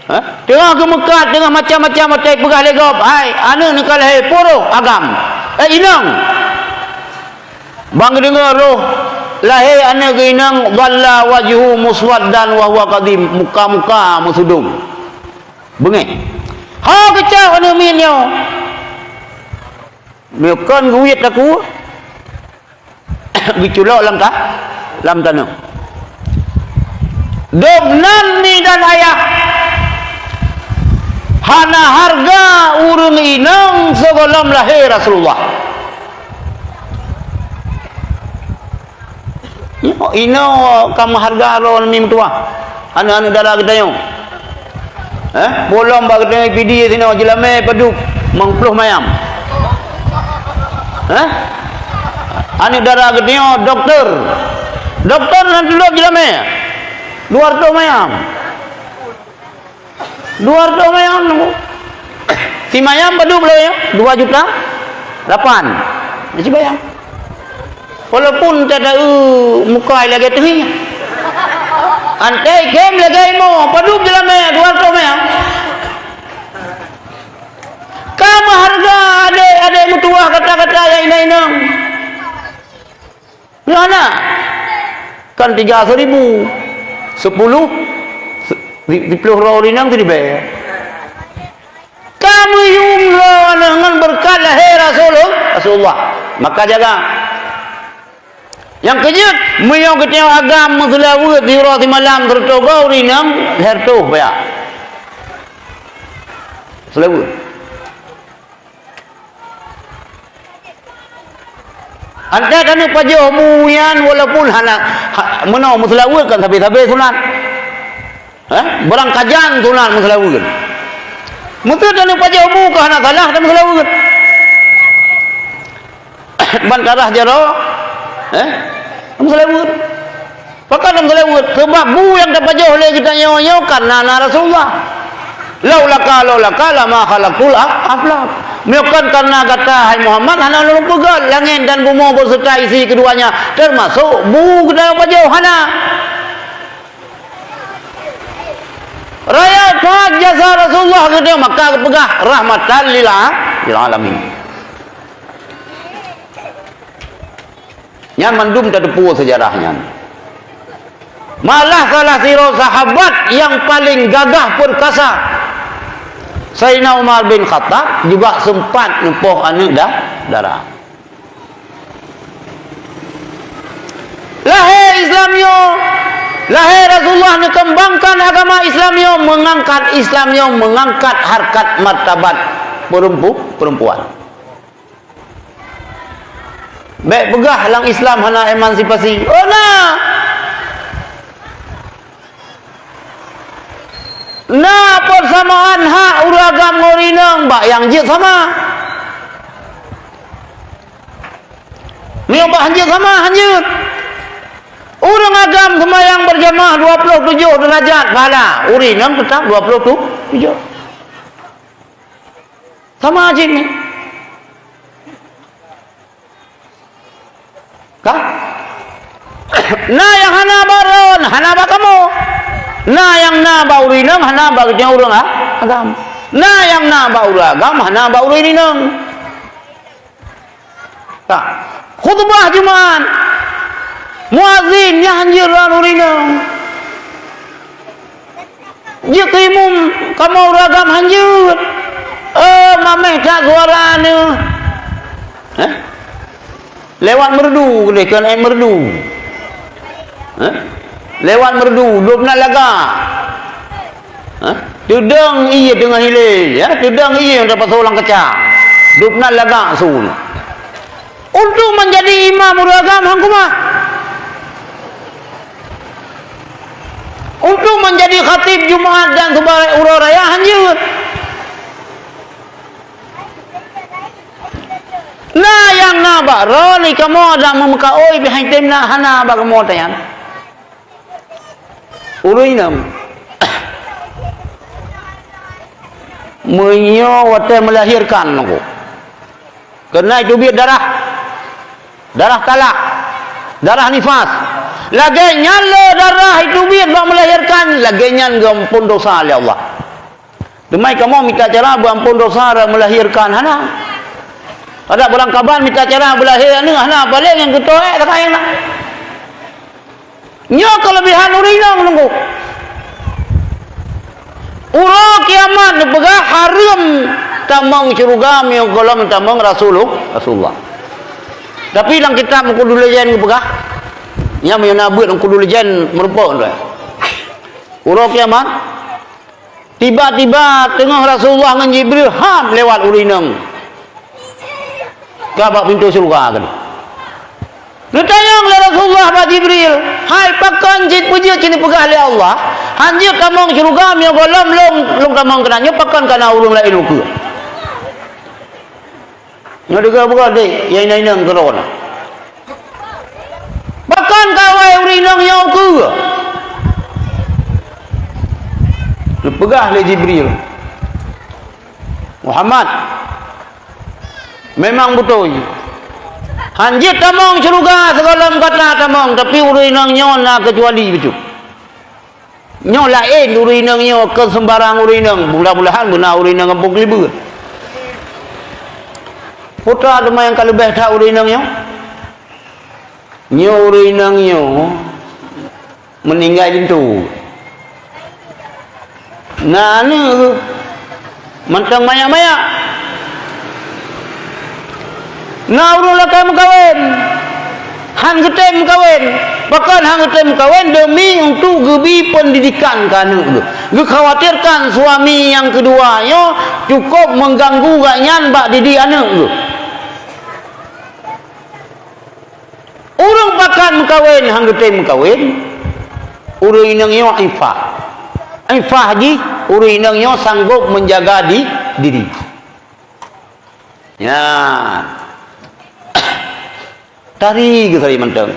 ha? Teungoh geumeukat, teungoh macam-macam, watée peugah lé gob, "Hai, aneuëk neukalahé, peue roh agam, eh, inong." Ban geudeungoe roh lahé aneuëk geuh inong, dhalla wajhuhu muswaddan wa huwa kadhib, muka-muka meusudong. Beungéh. Ho geucok aneuëk miet nyoe. Meukon geuwiet takue. Geuculok lam ta-, lam tanoh. Gobnyan mi dan ayah hana hareuga ureuëng inong sigohlom lahé Rasulullah. Nyoe inong ka meuhareuga droe mi meutuwah. Aneuëk-aneuëk dara geutanyoe. Eh, bolom bak geutanyoe pidi sinoe, jeulamé padub, limong ploh mayam. Eh? Aneuëk dara geutanyoe doktor. Doktor nan tulok jeulamé. Dua reutôh mayam. Dua reutôh mayam nunggu. Si mayam padub lom ya, dua juta lapan. Nyoe sibayang. Walaupun tataeu muka lagée teuhi. Antai gem lagée imo, padub jeulamé dua reutôh mayam. Ka meuhareuga adék-adék meutuwah kata-kata nyang inong-inong. Nyoe hana. Kan tiga seribu. Sepuluh, se-, si-, siploh droe ureuëng inong tu dibée. Ka meuyuem droe aneuëk ngon beureukat lahé Rasulul-, Rasulullah. Maka jaga. Nyang keujeuet, meunyoe geutanyoe agam meuseulaweuet siuroe simalam sireutôh goe ureuëng inong, lhèe reutôh payah. Seulaweuet. Antai taneuk pajoh bu nyan walaupun hana, ha, meunoe meuseulaweuet kan sabe-sabe sunat. Eh, beurangkajan sunat meuseulaweuet. Meuseu taneuk pajoh bu ka hana salah dan meuseulaweuet. Ban tarah jaroe, eh, meuseulaweuet. Pakon meuseulaweuet? Seubab bu nyang tapajoh lé geutanyoe nyoe karena na Rasulullah. Laulaka, laulaka lama khalaqtul af-, aflak. Meunyoe kon karena gata, hai Muhammad, hana lôn peugöt langét dan bumoe beuseuta isi keuduanya, teumasok bu geutanyoe pajoh hana. Rayeuk that jasa Rasulullah geutanyoe, maka geupeugah rahmatan lil a-, lil alamin. Nyan mandum tateupeue seujarah nyan. Malah salah sidroe sahabat nyang paleng gagah peurkasa, Saidina Umar bin Khattab, juga seumpat neupoh aneuk da-, dara. Lahé Islam nyoe, Lahé Rasulullah neukeumbangkan agama Islam nyoe, meungangkat Islam nyoe, meungangkat harkat martabat peurempu-, peurempuan. Bék peugah lam Islam hana emansipasi. Oh, na! Na peusamaan hak ureuëng agam ngon ureuëng inong bak nyang jeuet sama. Meunyoe bak hanjeuet sama, hanjeuet. Ureuëng agam seumayang beurjamaah dua ploh tujoh deurajat pahala, ureuëng inong teutap dua ploh tujoh. Sama cit nyan. Ka? Na nyang hana bak droe, hana bak kamoe. Na nyang na bak ureuëng inong, hana bak geutanyoe ureuëng a-, agam. Na nyang na bak ureuëng agam, hana bak ureuëng inong. Ka. Khutbah Jumat. Muazin nyan hanjeuet lom ureuëng inong. Jeuet keu imum, kamoe ureuëng agam hanjeuet. Oh, mameh that suara neuh. Hah? Lewat merdu, lé keu lewat merdu. Hah? Lewat merdu, dub na lagak. Hah? Teudong ié teungoh ilée, ya, teudong ié nyang tapasoe lam kaca. Dub na lagak su. Untuk menjadi imam ureuëng agam han kumat. Untuk menjadi khatib Jumat dan sebagai uroe raya hanjeuet. Na nyang na bak droe lé kamoe dan meumeukaôi pih han tem na hana bak kamoe tanyan. Ureuëng inong. Meunyoe watée meulahirkan nunggu. Keureuna jiteubiet darah. Darah talak. Darah nifas. Lagée nyan le darah jiteubiet bak meulahirkan, lagée nyan geuamphon desya lé Allah. Teuma kamoe mita cara beuamphon desya rot meulahirkan hana. Adak barangkaban mita cara beulahé aneuëk hana, paléng nyang geutoe takayang na. Nyoe keuleubehan ureuëng inong nunggu. Uroe kiamat neupeugah hareuem tamong syeuruga meunyoe gohlom tamong Rasulul-, Rasulullah. Tapi lam kitab Ukhdul Lajan geupeugah, nyang meunyoe na beuet Ukhdul Lajan meurumpok tu. Uroe kiamat, tiba-tiba teungoh Rasulullah ngon Jibril hab lewat ureuëng inong ka bak pintoe syeuruga keunoe. Geutanyong lé Rasulullah bak Jibril, "Hai, pakon cit peujeuet cit neupeugah lé Allah, hanjeuet tamong syeuruga meunyoe gohlom lôn, lôn tamong keunan nyoe, pakon ka na ureuëng laén ukeue?" Nyoe deuh geuh dek, nyang inong-inong keudroe na. Pakon ka awai ureuëng inong nyoe ukeue? Neupeugah lé Jibril, "Muhammad, memang beutôi. Hanjeuet tamong syeuruga sigohlom gata tamong, tapi ureuëng inong nyoe na keucuali bacut." Nyoe laén ureuëng inong nyoe, kon seumbarang ureuëng inong. Mudah-mudahan beuna ureuëng inong gampông Keulibeuen. Peue teuma nyang ka leubeh that ureuëng inong nyoe? Nyoe ureuëng inong nyoe meuninggai linto. Na aneuëk geuh. Mantong manyak-manyak. Na ureuëng lakée meukawen, han geutem meukawen. Pakon han geutem meukawen? Demi untuk geubi peundidikan keu aneuëk geuh. Geukhawatirkan suami nyang keudua nyoe cukôp meuganggu gobnyan bak didik aneuëk geuh. Ureuëng pakat meukawen han geutem meukawen, ureuëng inong nyoe ifah. Ifah jih, ureuëng inong nyoe sanggôp meujaga di-, diri. Nyan. Tari geutari mantong.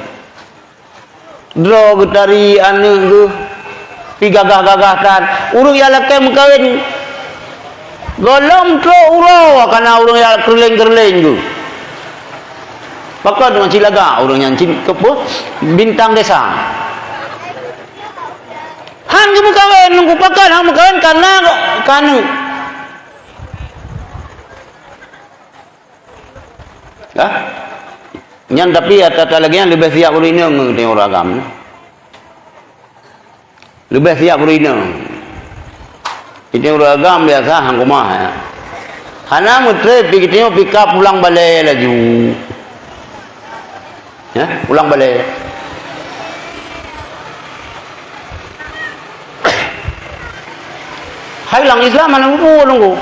Droe geutari aneuëk geuh. Pi gagah-gagah that. Ureuëng nyang lakée meukawen, gohlom trok uroe ka na ureuëng nyang keureuléng-keureuléng geuh. Pakon deungon cit lagak ureuëng nyan cit keupeue bintang desa. Han geumeukawen, nunggu pakon han meukawen, kareuna ka aneuëk. Hah? Nyan tapi ata-ata lagée nyan leubeh siab ureuëng inong ngon geutanyoe ureuëng agam. Leubeh siab ureuëng inong. Geutanyoe ureuëng agam biasa han keumah, ya. Hana meutrép pi geutanyoe pika pulang balée laju. Ya, pulang balée. Hai lam Islam hana muphom lôn.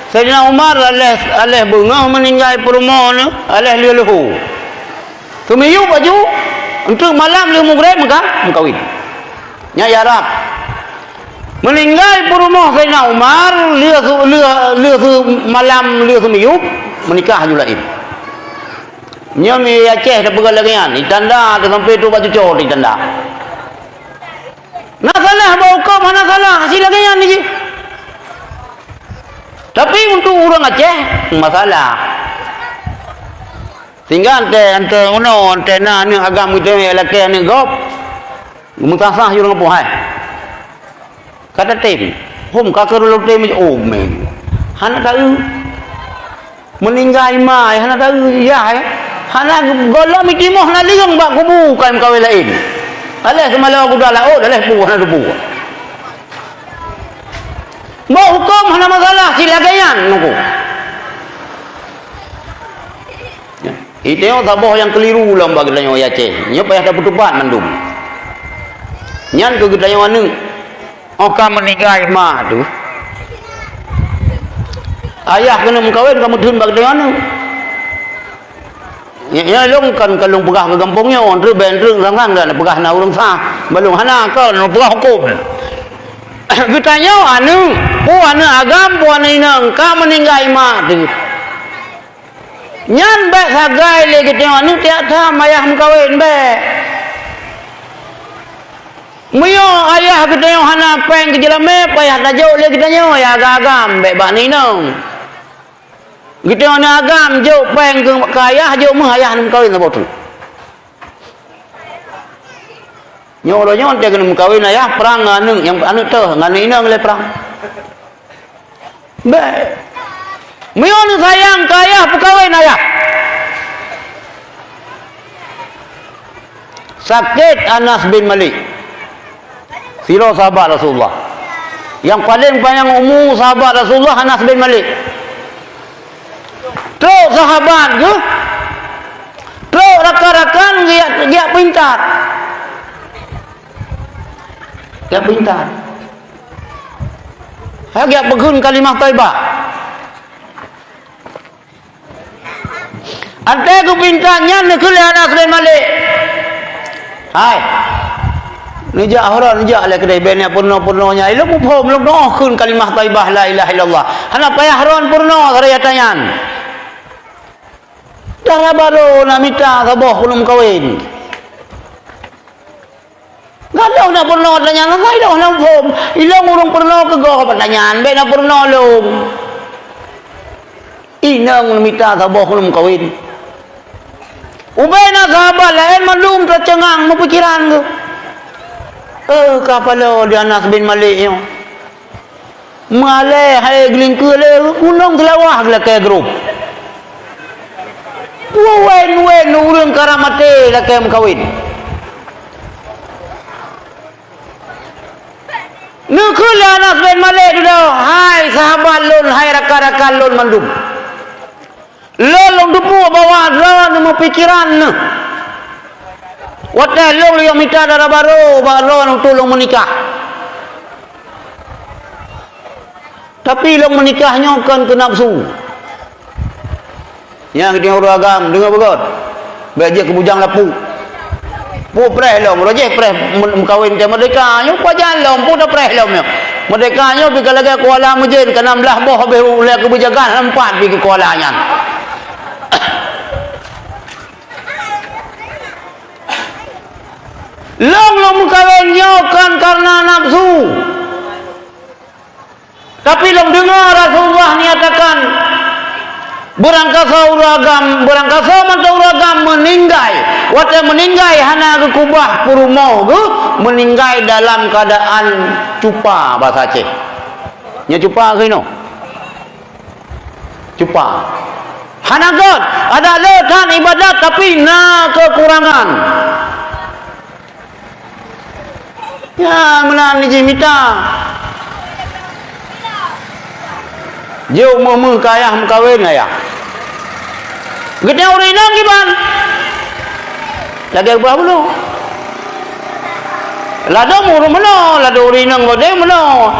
Saidina Umar aléh, aléh beungoh meuninggai peurumoh neuh, aléh lheueh leuhô. Seumiyueb aju, eunteuk malam lheueh mugreb meuka-, meukawen. Nyan i Arab. Meuninggai peurumoh Saidina Umar, lheueh su-, lheueh, lheueh su-, malam lheueh seumiyueb, meunikah aju laén. Nyoe mi Aceh tapeugah lagée nyan, ditanda teusampai trok bak cucoe ditanda. Na salah bak hukôm hana salah, si lagée nyan jih. Tapi untuk ureuëng Aceh, masalah. Sehingga ante, ante uno, ante na aneuk agam geutanyoe lakée aneuk gob, meusasah jih ureuëng kampung hai. Ka tatem. Hom ka keu lôn tem, oh, men. Hana taeu. Meuninggai ma, hana taeu yah, eh. Hana gohlom itimoh na leueng bak kubu, ka meukawen laén. Aléh seumalawa kuda laôt, aléh pu hana teupu. Bak hukôm hana masalah, si lagée nyan, nungku. Itu saboh nyang keliru lom bak geutanyoe Aceh. Nyoe payah tapeutupat mandum. Nyan keu geutanyoe aneuk. Oh ka meuninggai ma teuh. Ayah keuneuk meukawen ka meutheun bak geutanyoe aneuk. Nyan, nyan lôn kan, kan lôn peugah keu gampông nyoe, treuk bèk treuk rang-rang dan peugah na ureuëng sah. Balum hana kon lôn peugah hukôm. Geutanyoe aneuk, peue aneuk agam, peue aneuk inong ka meuninggai ma teuh. Nyan bèk sagai lé geutanyoe aneuk tiak tham ayah meukawen, bèk. Meunyoe ayah geutanyoe hana péng keu jeulamé, payah tajok lé geutanyoe, ya agam-agam, bèk bak aneuk inong. Geutanyoe aneuk agam jok péng keu, keu ayah, jok meuh ayah meukawen saboh teuk. Nyoe uroe nyoe teuh keuneuk meukawen ayah, prang ngon aneuk, nyang aneuk teuh ngon aneuk inong lé prang. Bèk. Meunyoe neusayang keu ayah, peukawen ayah. Sakét Anas bin Malik. Sidroe sahabat Rasulullah. Nyang paleng panyang umu sahabat Rasulullah Anas bin Malik. Trok sahabat geuh, trok rakan-rakan geuh jak, jak peuintat. Jak peuintat. Ha, jak peukheun kalimah thaibah. Watèe geupeuintat nyan neukheun lé Anas bin Malik. Hai, neujak uroe, neujak lé keudeh bèk neujak peurunoe-peurunoe nyan. Ilôn muphom, lôn doa kheun kalimah thaibah la ilaha illallah. Hana payah uroe peurunoe, sarai ata nyan. Dara barô na mita saboh keuneuk meukawen. Gadôh na peurunoe ata nyan, hai lôn hana muphom. Ilôn ureuëng peurunoe keu gob ata nyan, bèk na peurunoe lôn. Inong mita saboh keuneuk meukawen. Ubé na sahabat laén mandum teuceungang meupikiran geuh. Eh, ka paloe di Anas bin Malik nyoe. Meualèe hai geulingkeue lé gunong Seulawah geulakèe grob. Wen-wen ureuëng karab maté lakèe meukawen. Neukheun lé Anas bin Malik dudoe, "Hai sahabat lôn, hai rakan-rakan lôn mandum. Lôn, lôn teupeue bahwa droeneuh meupikiran neuh. Watèe lôn lôn mita dara barô bak droeneuh untuk lôn meunikah. Tapi lôn meunikah nyoe kon keu nafsu." Nyang di ureuëng agam, deungoe beugöt. Bèk jeuet keu bujang lapu. Peue preh lom, roh jih preh meukawen teuh meurdeka. Nyoe pajan lom, peue tapreh lom nyoe. Meurdeka nyoe pih ka lagèe kuala meujén, ka nam blah boh habéh ulèe keu beujagat, empat pih keu kuala nyan. Lôn lôn meukawen nyoe kon kareuna nafsu. Tapi lôn deungoe Rasulullah nyatakan, beurangkasoe ureuëng agam, beurangkasoe mantong ureuëng agam meuninggai. Watèe meuninggai hana geukeubah peurumoh geuh, meuninggai dalam keuadaan cupa, basa Aceh. Nyoe cupa keuh inoe. Cupa. Hana göt, adak le that ibadat tapi na keukurangan. Nyan meunan jih mita. Jeuet meuh-meuh keu ayah meukawen ayah. Geutanyoe ureuëng inong kiban. Lagèe bah bunoe. Ladôm ureuëng meunoe, ladôm ureuëng inong godeh meunoe.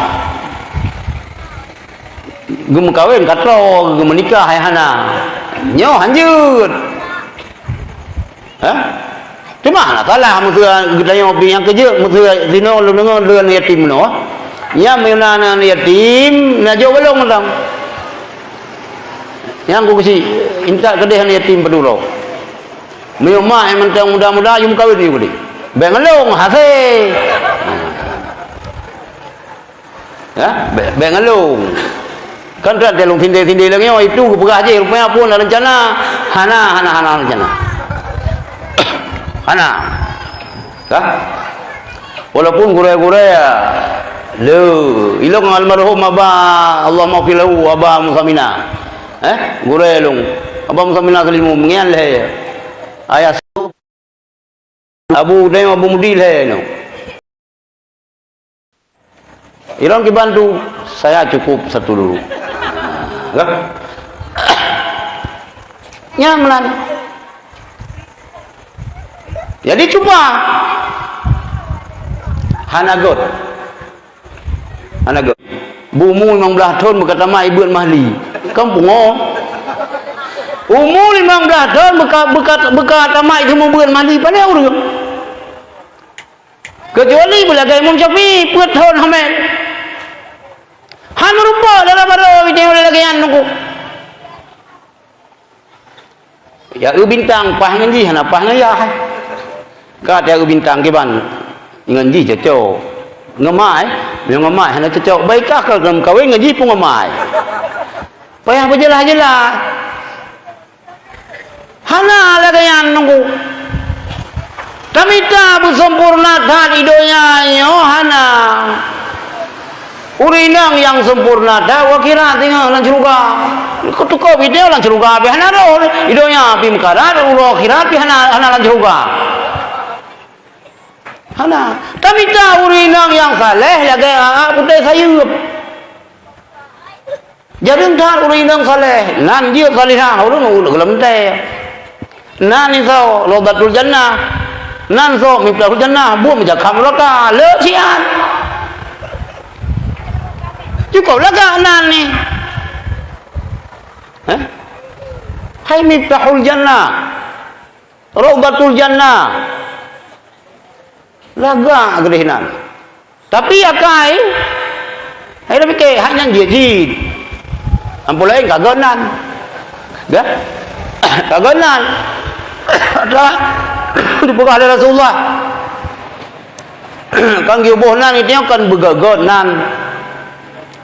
Geumeukawen ka troe, geumeunikah hai hana. Nyoe hanjeuet. Hah? Teuma hana salah meuseu geutanyoe pih nyang keujeuet meuseu sinoe lôn deungoe lôn yatim meunoe. Nyan meunyoe na aneuk yatim, na jok golom mantong. Nyang ku keuchik, intat keudeh aneuk yatim padum uroe. Meunyoe mak nyang mantong muda-muda, yue meukawen yue keudeh. Bék ngon lôn, hasé. Ya, bék, bék ngon lôn. Kan teuh lôn sindé-sindé lagèe nyoe, itu geupeugah jih, rupanya pun ada rencana. Hana, hana, hana rencana. Hana. Kah? Walaupun gurèe-gurèe, ya, le, ilong almarhum Aba, Allahumma ghfir lahu, Aba Musa Mina. Eh, gurèe lôn. Aba Musa Mina Seulimu, mengian lé. Ayah Abu Daim Abu Mudi lhèe nyoe. Ilong kiban tu, saya cukup satu dulu. Lah. Nyan meunan. Jadi cuba. Hana göt. Hana göt. Beumu limong blaih thon beuka tamat ibeuet mahli. Kan pungo. Umu limong blaih thon beuka, beuka, beuka tamat imeubeuet mahli, pane ureueng. Keucuali beulagèe Imam Syafi'i, peuet thon hamil. Han meurumpok dalam baroe, lagèe nyan nunggu. Ya, eu bintang paih ngon jih, hana paih ngon yah. Ka ta eu bintang kiban ngon jih cocok. Ngon mai, ngon mai hana cocok. Baikah ka meukawen ngon jih pun ngon mai. Payah beujeulaih-jeulaih. Hana lagèe nyan nunggu. Tamita beuseumpurna that i donya nyoe hana. Ureueng inong nyang seumpurna that u akhirat singoh lam syeuruga. Keutukop i donya lam syeuruga pih hana roh. I donya pih meukarat, uroe akhirat pih hana, hana lam syeuruga. Hana. Tamita ureueng inong nyang saleh lagèe aak putéh sayeuep. Jareueng that ureueng inong saleh, nan jeuet salihah, ureueng gohlom teuntèe. Nan isoe Raudhatul Jannah, nan soe Miftahul Jannah, buet meujakham nuraka, le siat. Cukup lagak nan ni. Eh? Hai Miftahul Jannah. Raudhatul Jannah. Lagak keudeh nan. Tapi akai, hai dah pikir, hai nyan jeuet jih. Amphon laén ka göt nan. Dah? Ka göt nan. Dah. Dipeugah lé Rasulullah. Kan geuboh nan itu kan beugöt-göt nan.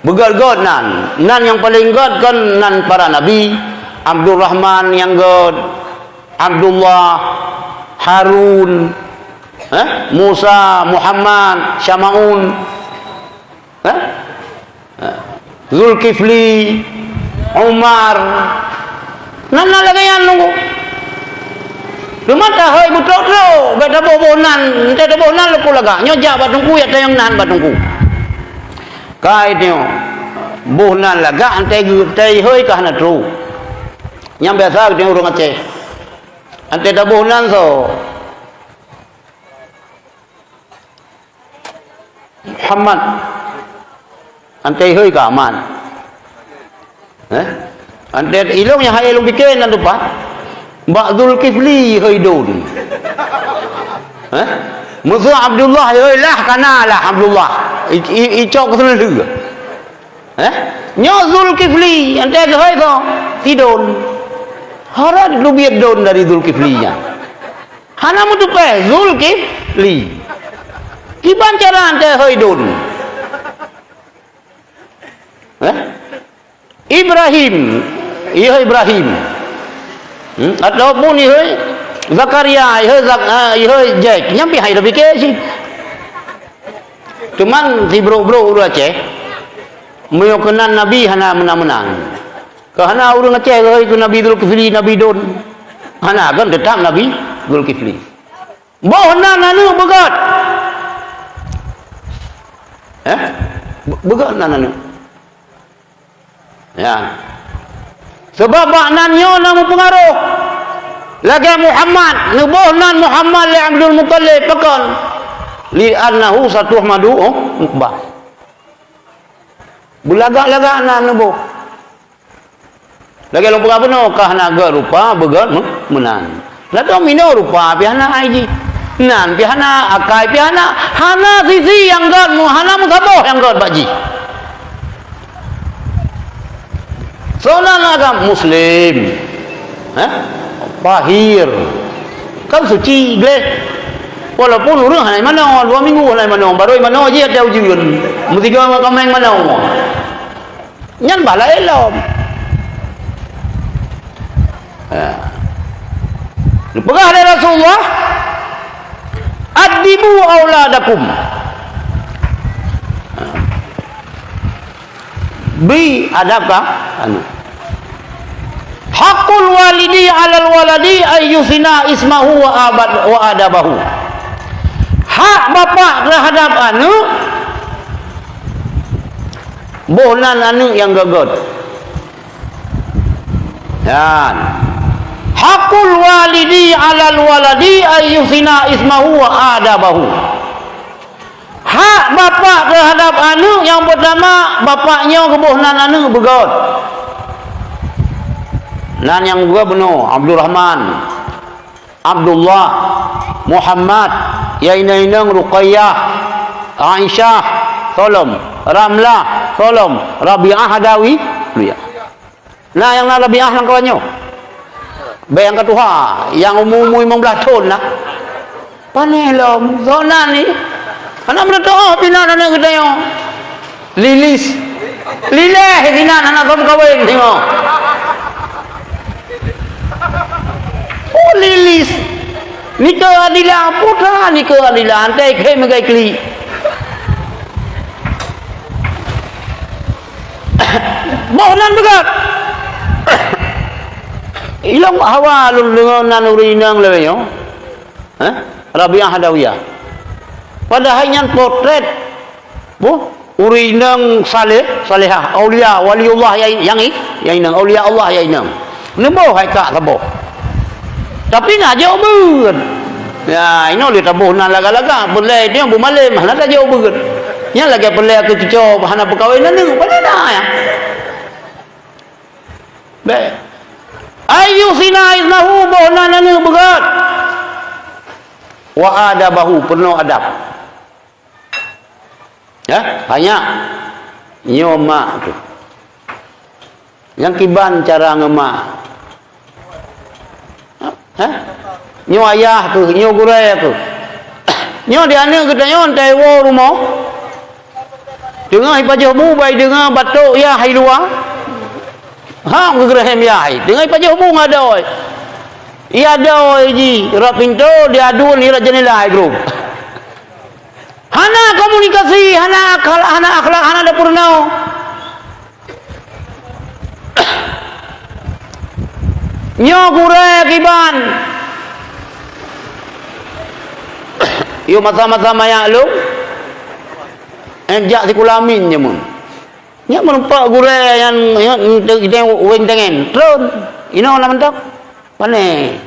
Beugöt-göt nan. Nan nyang paleng göt kan nan para nabi. Abdurrahman nyang göt. Abdullah, Harun, eh, Musa, Muhammad, Syamaun, eh, eh, Zulkifli, Umar. Nan, nan lagèe nyan nunggu. Teuma tahôi beutrok-trok, bèk taboh-boh nan, entah taboh nan leuku lagak. Nyoe jak bak teungku, jak tanyong nan bak teungku. Kai nyoe, boh nan lagak, entah geu-, entah ihôi ka hana trok. Nyang biasa geutanyoe ureueng Aceh. Anté taboh nan soe? Muhammad. Anté ihôi ka Ahmad. Eh? Anté ilong nyang hai lôn pike nan teupah. Bak Zulkifli ihôi don. Eh? Meuseu Abdullah ihôi lah kana lah Abdullah. I, i, icok keu seuleuh. Eh? Nyoe Zulkifli, anté geuhôi soe? Si don. Hana teubiet don dari Zulkifli nyan. Hana meuteupéh Zulkifli. Kiban cara anté hôi don. Eh? Ibrahim, ihôi Ibrahim. Hmm? Ataupun ihôi Zakaria, ihôi Zak-, ah, ihôi Jack. Nyan pih hai tapike cit. Teuma sibrok-brok ureueng Aceh, meunyoe keunan nabi hana meunan-meunan. Keu hana ureueng Aceh geuhôi keu Nabi Zulkifli, Nabi don. Hana, kan teutap Nabi Zulkifli. Boh nan aneuk beugöt. Eh? Be-, beugöt nan aneuk. Ya. Sabab bak nan nyoe na meupeungaroh. Lagèe Muhammad, neuboh nan Muhammad lé Abdul Muttalib, pakon? Li annahu satuhmadu, oh, uqbah. Beulagak-lagak nan neuboh. Lagèe lôn peugah bunoe, ka hana gèt rupa, beugèt me-, meunan. Lagèe minoe rupa pih hana, ai jih. Nan pih hana, akai pih hana, hana sisi nyang gèt mu-, hana meusaboh nyang gèt bak jih. Soe nan agam Muslim. Hah? Tahir. Kan suci gleh. Walaupun ureueng hana manoe, dua minggu hana manoe, barô manoe jih ata ujeuen. Meusigoe ngon kaméng manoe. Nyan bah laén lom. Ha. Geupeugah lé Rasulullah, "Addibu auladakum." Ha. Bri adab ka aneuk. "Haqqul walidi 'alal waladi ayyusina ismahu wa abad-, wa adabahu." Hak bapak terhadap aneuk, boh nan aneuk nyang gèt-gèt. Nyan. "Haqqul walidi 'alal waladi ayyusina ismahu wa adabahu." Hak bapak terhadap aneuk nyang peutama, bapak nyoe geuboh nan aneuk beugèt. Nan nyang geuboh bunoe, Abdurrahman, Abdullah, Muhammad, ya inong-inong Ruqayyah, Aisyah, soe lom, Ramlah, soe lom, Rabi'ah Adawi, ya. Na nyang na Rabi'ah lam kawan nyoe. Bèk nyang ka tuha, nyang umu-umu limong blaih thon na. Pané lom, soe nan ni? Aneuk muda teuh pih na aneuk geutanyoe. Lilis. Lilèh sinan hana soe meukawen singoh. Oh, Lilis. Nikeue Adila, putra nikeue Adila, antai khem meugai klik. Boh nan beugèt. Ilôn hawa lôn deungö nan ureueng inong lagèe nyoe. Hah? Rabi'ah Adawiyah. Padahai nyan potret. Boh, ureueng inong saleh, salehah, aulia, waliullah nyang, nyang i-, nyang inong, aulia Allah nyang inong. Neuboh hai kak saboh. Tapi na jok beuet. Ya, inoe lé taboh na lagak-lagak, peulai nyoe beumalem, hana tajok beuet. Nyan lagèe peulai keu cuco hana peukawen aneuk, padahai na ya. Bèk. Ayyusina ismahu boh nan aneuk beugèt. Wa adabahu peunoh adab. Ya, banyak. Nyoe mak tu. Nyang kiban cara ngon mak. Hah? Nyoe ayah keuh, nyoe gurèe keuh. Nyoe di aneuk geutanyoe teuwoe rumoh. Teungoh ipajoh bu bai deungoe batok yah hai luwa. Ha, geugeurehem yah hai. Teungoh ipajoh bu ngon adoe. Iya adoe jih rot pintoe, di aduen rot jeunela hai grup. Hana komunikasi, hana akhlak, hana akhlak, hana dapur nyoe. Nyoe gurèe kiban. Yôh masa-masa manyak lôn, eh, jak sikula min jameun. Nyan meureumpok gurèe nyang, nyang, nyang, nyang weng tengen. Tron. Inoe lam mantong. Pane.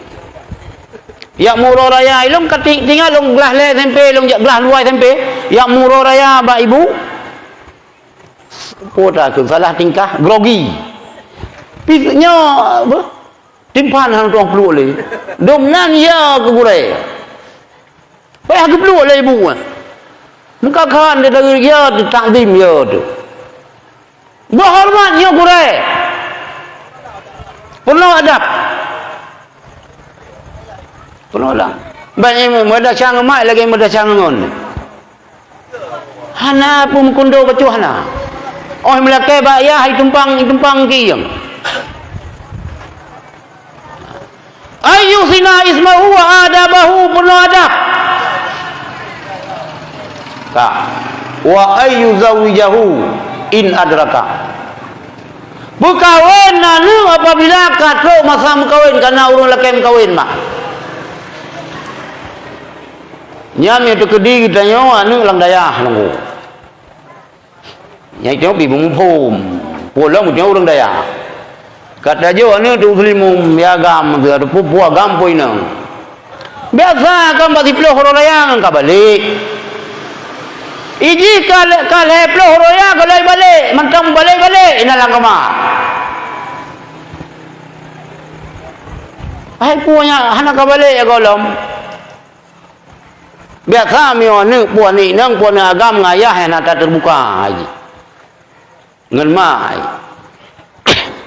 Jak meuuroe raya, ilôn ka ti-, tinggai lôn glah lhèe SMP, lôn jak glah dua SMP. Jak meuuroe raya bak ibu. Peue takheun salah tingkah, grogi. Pi nyoe, apa? Timphan han tueng pluek lé. Dum nan ya keu gurèe. Payah geupluek lé ibu nyan. Meukakan di dagui ya, di takzim ya tu. Beuhoreumat nyoe gurèe. Peunoh adab. Peunoh adab. Ban meudasyang ngon mak lagèe meudasyang ngon. Hana peue meukundo bacut hana. Oh meulakèe bak yah, hai tumpang, tumpang kiyong. Ayyusina ismahu wa adabahu, peunoh adab. Ka. Wa ayyuzawijahu in adraka. Peukawen aneuk apabila ka trok masa meukawen, kana ureueng lakèe meukawen mah. Nyan nyang teukeudi geutanyoe aneuk lam dayah lôn. Nyan itu pih beumuphom. Pulang itu ureueng dayah. Ka tajok aneuk tu muslim ya agam, tu pupuk agam pun inong. Biasa kan bak siplôh uroe raya ngon ka balek. Iji ka lhèe, ka lhèe plôh uroe raya ka lhèe balek, mantong balek-balek inan lam kama. Hai peue nyan hana ka balek ya gohlom. Biasa meunyoe aneuk peue aneuk inong, peue aneuk agam ngon ayah nyang na tateubuka jih. Ngon mak.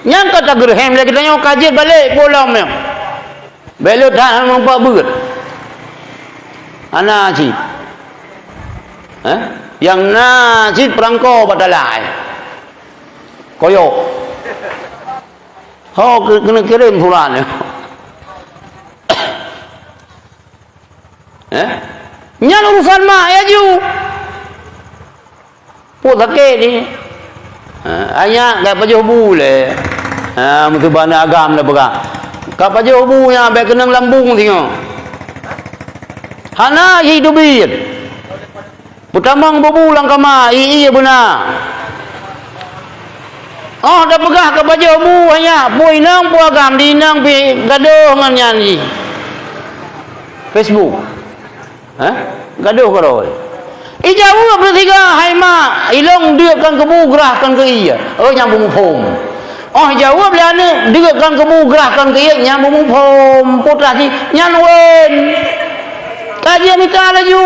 Nyan ka tageureuhem lé geutanyoe ka jeuet balek peue lom nyoe. Bèk le that hana meupat beuet. Hana cit. Eh? Nyang na cit peurangko bak talai. Koyok. Ho keu-, keuneuk kirém surat nyoe. Eh? Nyan urusan mak ya ju. Peue sakét ni? Ha, anyak ka pajoh bu lé. Ha, meutuba na agam dah peugah. Ka pajoh bu nyan bèk keunong lambung singoh. Hana jiteubiet. Peutamong bubu lam kama, i-i beuna. Oh, dah peugah ka pajoh bu anyak, peue inong peue agam di inong pih gadoh ngon nyan jih. Facebook. Hah? Gadoh keudroe. Ijaweueb lé siga, "Hai mak, ilong deuek kon keu bu, grah kon keu ié." Oh, nyang beumuphom. Oh, ijaweueb lé aneuk, "Deuek kon keu bu, grah kon keu ié," nyang beumuphom. Putra si nyan wen. Ka jimita laju.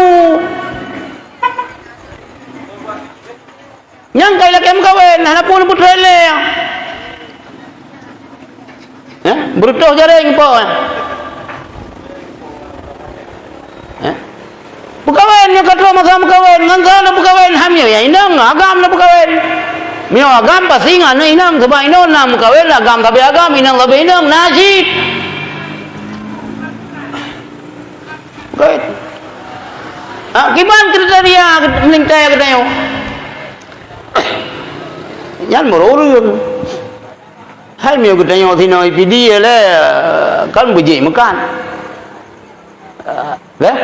Nyang ka ilakèe meukawen, hana peue lôn peutrok ilèe. Eh, beureutoh jaréng po. Eh? Peukawen nyoe ka troh masa meukawen, ngon soe lôn peukawen, ham nyoe ya inong, agam lôn peukawen. Meunyoe agam pasti ngon aneuk inong, sabab inong na meukawen, agam sabe agam, inong sabe inong, na cit. Peukawen. Ah, kiban kriteria meulintèe geutanyoe. Nyan meurureueng. Hai meunyoe geutanyoe sinoe I P D lé, kan beujeuet meukat. Ah, beh?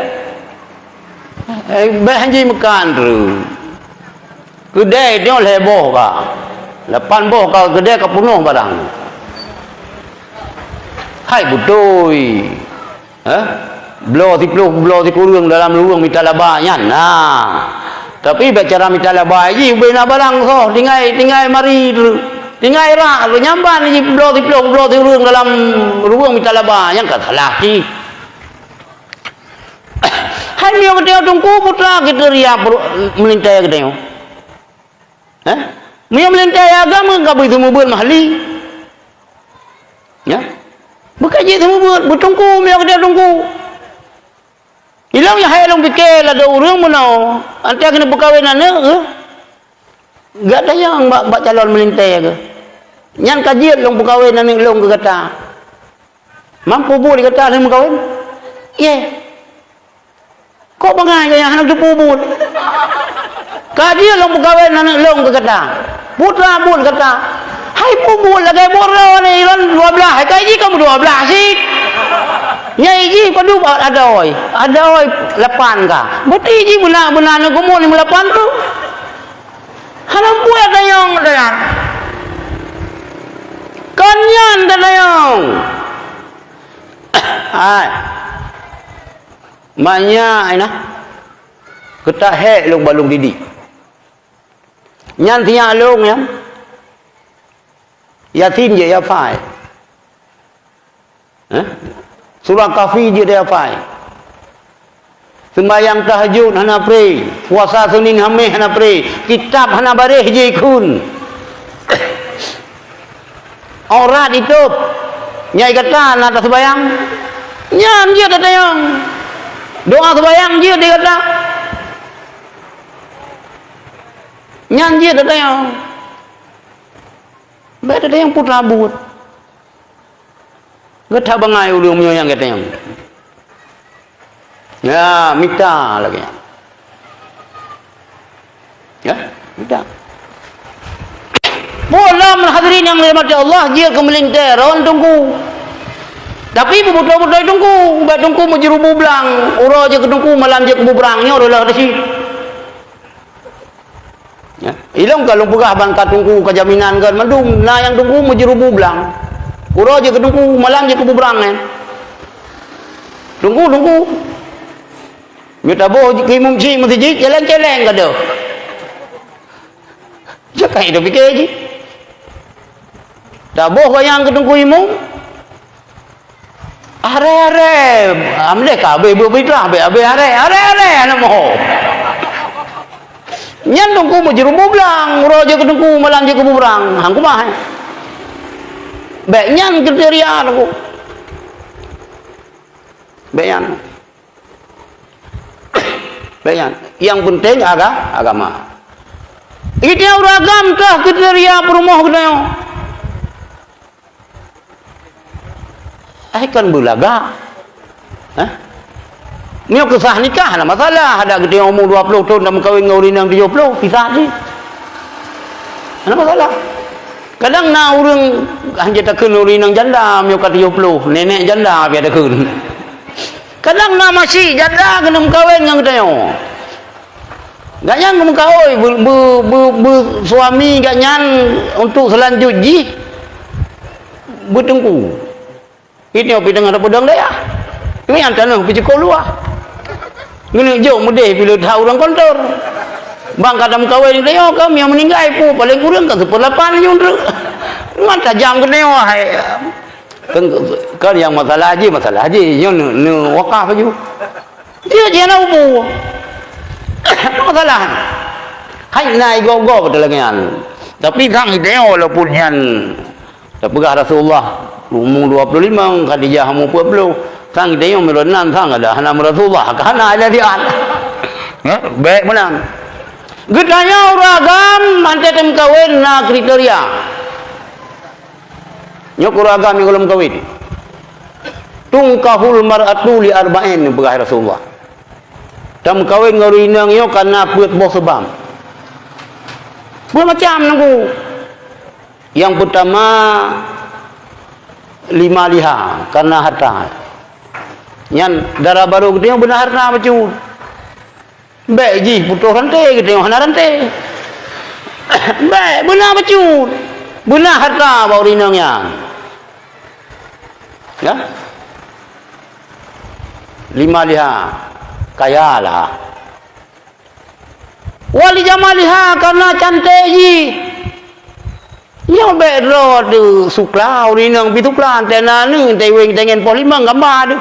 Eh, beh han jeuet meukat terus. Keudè nyoe lhèe boh ka. Lapan boh ka keudè ka peunoh barang. Hai beutôi. Eh? Bloe siploh, bloe sikureueng dalam ruweueng mita laba nyan na. Tapi bak cara mita laba jih ubé na barang soh, tinggai, tinggai mari tu. Tinggai rak tu nyamban jih bloe siploh, bloe sikureueng dalam ruweueng mita laba nyan ka salah cit. Hai meunyoe geutanyoe teungku putra kriteria meulintèe geutanyoe. Eh? Meunyoe meulintèe agama ka beuseumubeuet mahli. Ya. Bukan jih seumubeuet, beuteungku meunyoe geutanyoe teungku. Ilong nyang hai lôn pike ladôm ureueng meunoe, ata keuneuk peukawen aneuk geuh. Gata nyang bak, bak calon meulintèe geuh. Nyan ka jeuet lôn peukawen aneuk lôn keu gata. Mampu buet gata lheueh meukawen? Ye. Kok bangai gaya hana teupeu buet? Ka jeuet lôn peukawen aneuk lôn keu gata. Putra buet gata. Hai peubuet lagèe buet droeneuh lôn dua blaih, hai kai jih kamoe dua blaih cit. Nyai jih padub adoi, adoi lapan ka. Berarti jih beuna-beuna aneuk kamoe limong lapan tu. Hana buet tanyong, tanyong. Kon nyan tanyong. Hai. Manyak ai nah. Keutak hék lôn balong didik. Nyan sinyak lôn nyan. Yasin jeuet hafai. Eh? Surah Kahfi jeuet hafai. Seumbahyang tahajud hana pré, puasa Senin Hamis hana pré, kitab hana baréh jikheun. Aurat itôb, nyai gata na taseumbahyang? Nyan jeuet tatanyong. Doa seumbahyang jeuet di gata? Nyan jeuet tatanyong. Bèk tatanyong peue tabuet. Gata bangai ulôn meunyoe nyang gata nyang. Ya, mita lagèe nyan. Ya, mita. Peue lom hadirin nyang dirahmati Allah, jeuet keu meulintèe droen teungku. Tapi beubeutôi-beutôi teungku, bèk teungku meujeureubu blang, uroe jeuet keu teungku, malam jeuet keu bubrang, nyoe reuloh teuh cit. Ya. Ilong ka lôn peugah ban ka teungku ka jaminan gèt mandum, na nyang teungku meujeureubu blang. Uroe jeuet keu teungku, malam jeuet keu bubrang nyan. Teungku, teungku. Nyoe taboh keu imum cit meuseujid, jalan cèlèng ka deuh. Jeuet ka itu pike jih. Taboh gayang keu teungku imum. Aré-aré, amdeh ka abéh beubitrah, abéh, abéh aré, aré-aré aneuk moho. Nyan teungku meujeurubu blang, uroe jeuet keu teungku, malam jeuet keu bubrang. Hang kumahe. Bék nyan kriteria teungku. Bék nyan. Bék nyan. Yang penting aga-, agama. Itu uragam kah kriteria peurumoh geutanyoe. Ai kan beulaga. Hah? Nyoe keusah nikah, hana masalah. Ada geutanyoe umu dua ploh thon dan meukawen ngon ureueng inong tujoh ploh, pisah jih. Hana masalah. Kadang na ureueng hana takheun ureueng inong janda, nyoe ka tujoh ploh, nenek janda pih takheun. Kadang na masyik janda keuneuk meukawen ngon geutanyoe. Gobnyan geumeukawen, beu-, beu-, beu-, beusuami gobnyan untuk seulanjut jih beuteungku. Itu pih teungoh tapeudong dayah. Nyan tanoh pih cukôp luwah. Ngeuneuek jok meudeh pih le that ureueng kontor. Bang ka tameukawen tanyoe ka, meunyoe meuninggai pu, paleng kureueng ka seupeuleulapan nyoe treuk. Ngon tajam keunoe, wahai. Kan, kan nyang masalah jih, masalah jih. Nyoe neu-, neuwakaf laju. Jeuet jih hana umu. Masalah. Hai na igoe-goe beutôi lagèe nyan. Tapi sang idéh walaupun nyan tapeugah Rasulullah umu dua puluh lima, Khadijah umu empat puluh. Sang idéh nyoe meulôn nan sang ada hana Rasulullah, ka hana ada di an. Ya, baik meunan. Geutanyoe ureueng agam mantong tameukawen na kriteria. Nyoe keu ureueng agam nyang gohlom kawen. Tungkahul mar'atu li arba'in, peugah Rasulullah. Tameukawen ngon ureueng inong nyoe kareuna peuet boh seubab. Peuet macam nangku. Nyang peutama, limaliha, kareuna harta. Nyan dara barô geutanyoe beuna harta bacut. Bèk jih putôh ranté, geutanyoe hana ranté. Bèk, beuna bacut. Beuna harta bak ureueng inong nyan. Ya? Limaliha, kaya lah. Wa li jamaliha, kareuna canték jih. Nyoe bèk droe teu sukla, ureueng inong pih sukla, teuh na aneuk, teuh wéng, teuh ngon poh limong gamba teuh.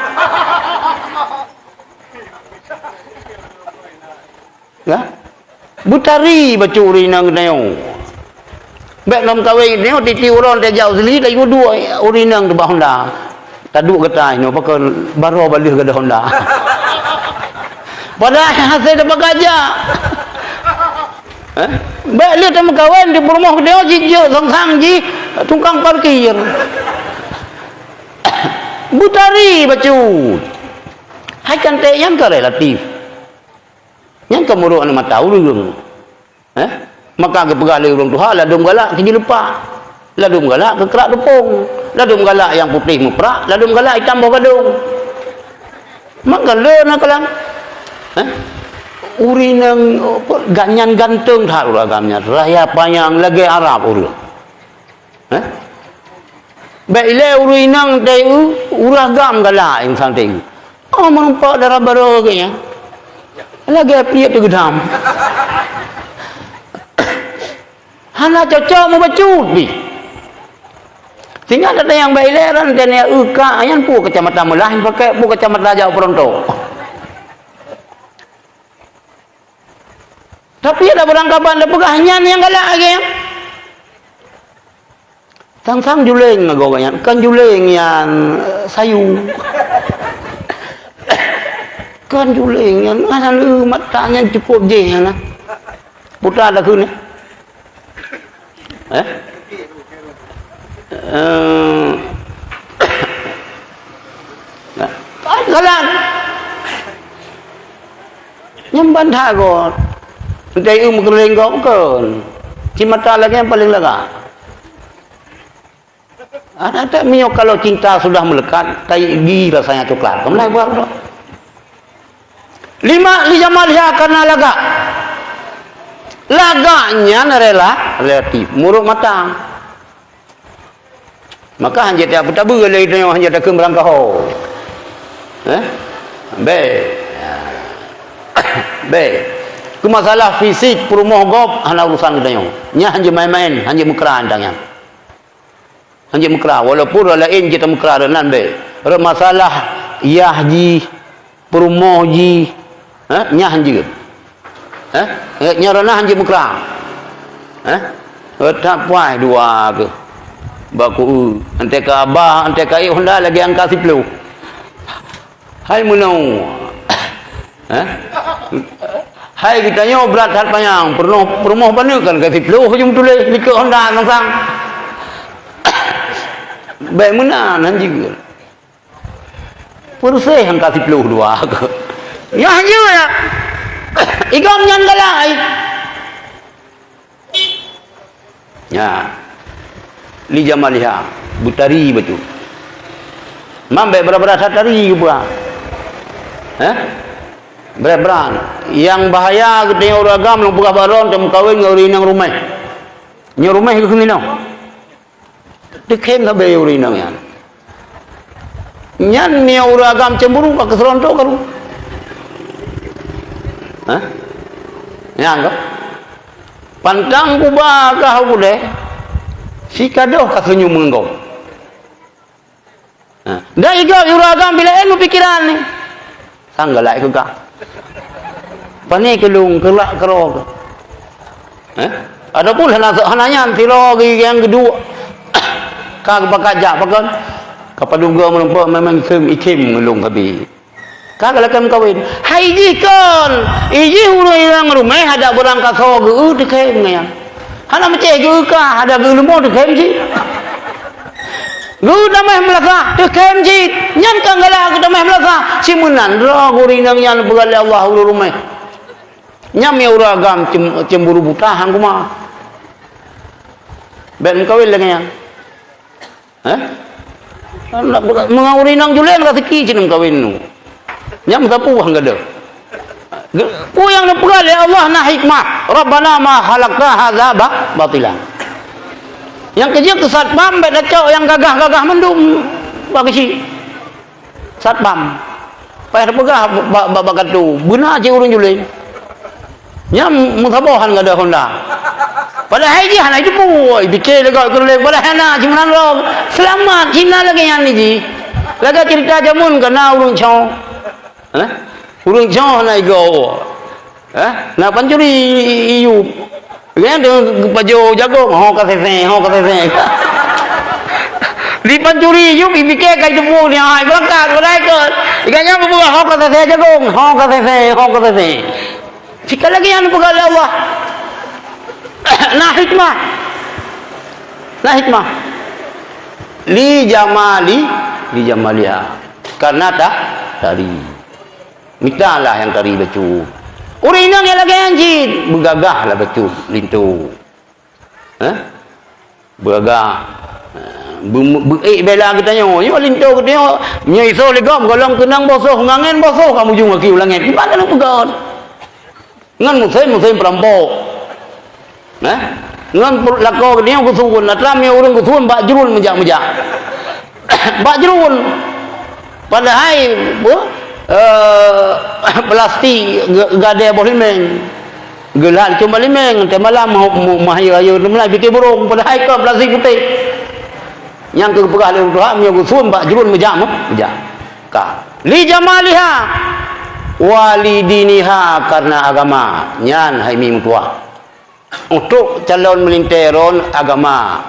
Ya? Beutari bacut ureueng inong geutanyoe. Bèk lom kawen geutanyoe, tiep-tiep uroe tajak u Sili, tajak duek ureueng inong teuh bak honda. Taduek gata inoe, pakon barô baleueh gata honda. Padahai hasé tapakai jak. Eh? Bèk lheueh tameukawen di peurumoh geutanyoe, jijak sang-sang jih tukang parkir. Beutari bacut. Hai canték nyan ka relatif. Nyan ka meurok aneuk mata ureueng. Eh? Maka geupeugah lé ureueng tuha, ladôm galak keujeuleupak. Ladôm galak keu krak teupông. Ladôm galak nyang putéh meuprak, ladôm galak itam boh gadông. Maka le na kalam. Eh? Ureueng inong, gobnyan ganteng that ureueng agam nyan. Raya panyang lagèe Arab ureueng. Eh? Bèk ilèe ureueng inong teu, ureueng agam galak insan teu. Oh, meureumpok dara barô geuh nyan. Lagèe pliek teugeudam. Hana cocok meubacut pih. Sehingga gata nyang bèk ilèe ran teuh nyan eu ka, nyan peue kacamata meulah nyan pakai, peue kacamata jak peurontok. Tapi ada barangkaban tapeugah nyan nyang galak lagèe nyan. Sang-sang juléng lagoe nyan, kon juléng nyan, eh, sayu. Kon juléng nyan, hana lé mata nyan cukôp jéh nyan lah. Putra takheun, eh? Eh? Eh. Nah, galak. Nyan ban that goe. Entah eu meukeureueng goe kon. Cimata lagèe nyang paleng lagak. Ada tak meunyoe kalau cinta sudah melekat, tayi gi rasanya coklat. Kamu nak buat apa? Lima, li jamaliha karena lagak. Lagak nyan rela, relatif. Meurok mata. Maka hanjeuet tapeutabeue lé tanyoe, hanjeuet takheun beurangkaho. Eh? Bèk. Bèk. Keu masalah fisik peurumoh gob hana urusan geutanyoe. Nyan hanjeuet maén-maén, hanjeuet meukra teuh nyan. Hanjeuet meukra, walaupun ureuëng laén jeuet meukra, rot nan bèk. Rot masalah yah jih, peurumoh jih, ha? Nyan hanjeuet. Ha? Nyan rot nan hanjeuet meukra. Ha? Rot that puai dua keuh. Bak ku, entée ka ba, entée ka ék honda lagée angka siplôh. Hai meunoe. Hah? Hai geutanyoe brat that panyang, peurumoh, peurumoh baneuk kan ka siplôh jeuem tuléh likot honda nang sang. Bèk meunan hanjeuet. Peureuseh angka siplôh dua keuh. Nyan hanjeuet. Igom nyan galak ai. Ya. Li jamaliha, beutari bacut. Mam bèk brat-brat that tari geupeugah. Hah? Brat-brat. Nyang bahaya geutanyoe ureuëng agam lôn peugah bak droe, teumeukawen ngon ureuëng inong ruméh. Nyoe ruméh geuh ngon inong. Teukhém sabe ureuëng inong nyan. Nyan meunyoe ureuëng agam cemburu ka keuseurontok karu. Hah? Nyan ka. Pantang kuba ka hau gulée, sikadoh ka seunyum meunggom. Hah? Dan igob ureuëng agam bila ilmu pikiran ni. Sang galak keu ka. Pane keulung, keulak keudroe. Eh? Ataupun hana, hana nyan, sidroe nyang keudua. Ka geupakat jak, pakon? Ka padub goe meurumpok memang ikhém, ikhém ngon lôn kabi. Ka geulakée meukawen. Hai jih kon, ijih ureuëng inong ruméh adak beurangkasoe geu teukhém ngon nyan. Hana meucéh geu ka, adak geu leumo teukhém cit. Geu tamah meulasah, teukhém cit. Nyan ka galak geu tamah meulasah. Simeunan droe ureuëng inong nyan peugah lé Allah ureuëng ruméh. Nyan meunyoe ureuëng agam cem-, cemburu buta han kuma. Bèk meukawen lagée nyan. Hah? Meungoh ureuëng inong juléng raseuki cit meukawen nu. Nyan meusapeue han gadôh. Ge-, peue nyang neupeugah lé Allah na hikmah. Rabbana ma khalaqta hadza ba-, batila. Nyang keujeuet keu satpam bèk tacok nyang gagah-gagah mandum bak geuchik. Satpam. Payah teupeugah bak, bak, bak kartu. Beuna cit ureuëng juléng. Nyan meusaboh han gadôh honda. Padahai jih hana jiteupeue, pike lé gob keureuléng, padahai hana simeunan lom. Seulamat, hina lagée nyan jih. Lagée ceurita jameun ka na ureuëng cong. Hah? Ureuëng cong hana igoe. Hah? Na pancuri iyup. Nyan geupajoh jagong, ho ka seseh, ho ka seseh. Di pancuri iyup, ipike ka jiteupeue ni, hai beurangkat, padahai kon. Ikan nyan beubuah, ho ka seseh jagong, ho ka seseh, ho ka seseh. Sikali lagi nyang dipeugah lé Allah. Na hikmah. Na hikmah. Li jamali, li jamaliha. Karena ta-, tari. Mitalah nyang tari bacut. Ureuëng inong nyang lagée nyan cit, beugagah lah bacut, linto. Hah? Beugagah. Be-, beuék bela geutanyoe. Nyoe linto geutanyoe. Nyoe isoe lé gob, golom keunong boh soh, ngon angén boh soh, ka mujung gaki u langét. Kiban keuneuk peugöt. Ngon musém, musém peurampok. Nah, ngon lakoe geutanyoe geusuon. Atra meunyoe ureuëng geusuon bak jruen meujak-meujak. Bak jruen. Padahai, bu, eh, plastik ge-, gadée boh limeng. Geulat cuma limeng, teumalam mau, mau, mau hayeue-hayeue teumeulai pike burông, padahai kon plastik putéh. Nyang keu geupeugah lé ureuëng tuha, meunyoe geusuon bak jruen meujak, meujak. Ka. Li jamaliha, wa li diniha, karena agama. Nyan hai mi meutuah. Untuk calon meulintée ron agama.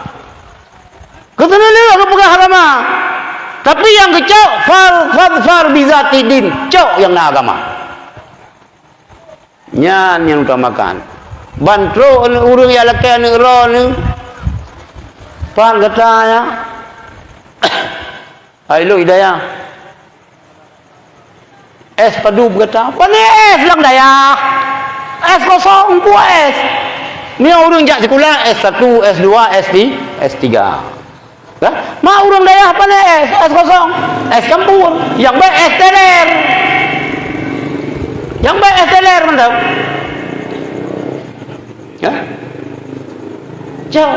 Keuteunaleuek geupeugah agama. Tapi nyang geucok, far, far, far bizati din. Cok nyang na agama. Nyan nyang utamakan. Ban trok ureuëng nyang lakée aneuëk droeneuh. Pat gata nyan. Hai lôn Hidayah. Es padub gata. Pane es lam dayah. Es kosong, peue es. Meunyoe ureuëng jak sikula, es satu, es dua, es ti-, es tiga. Kan? Mak ureuëng dayah pane es, es kosong, es campur, nyang bèk es teler. Nyang bèk es teler mantong. Hah? Cok.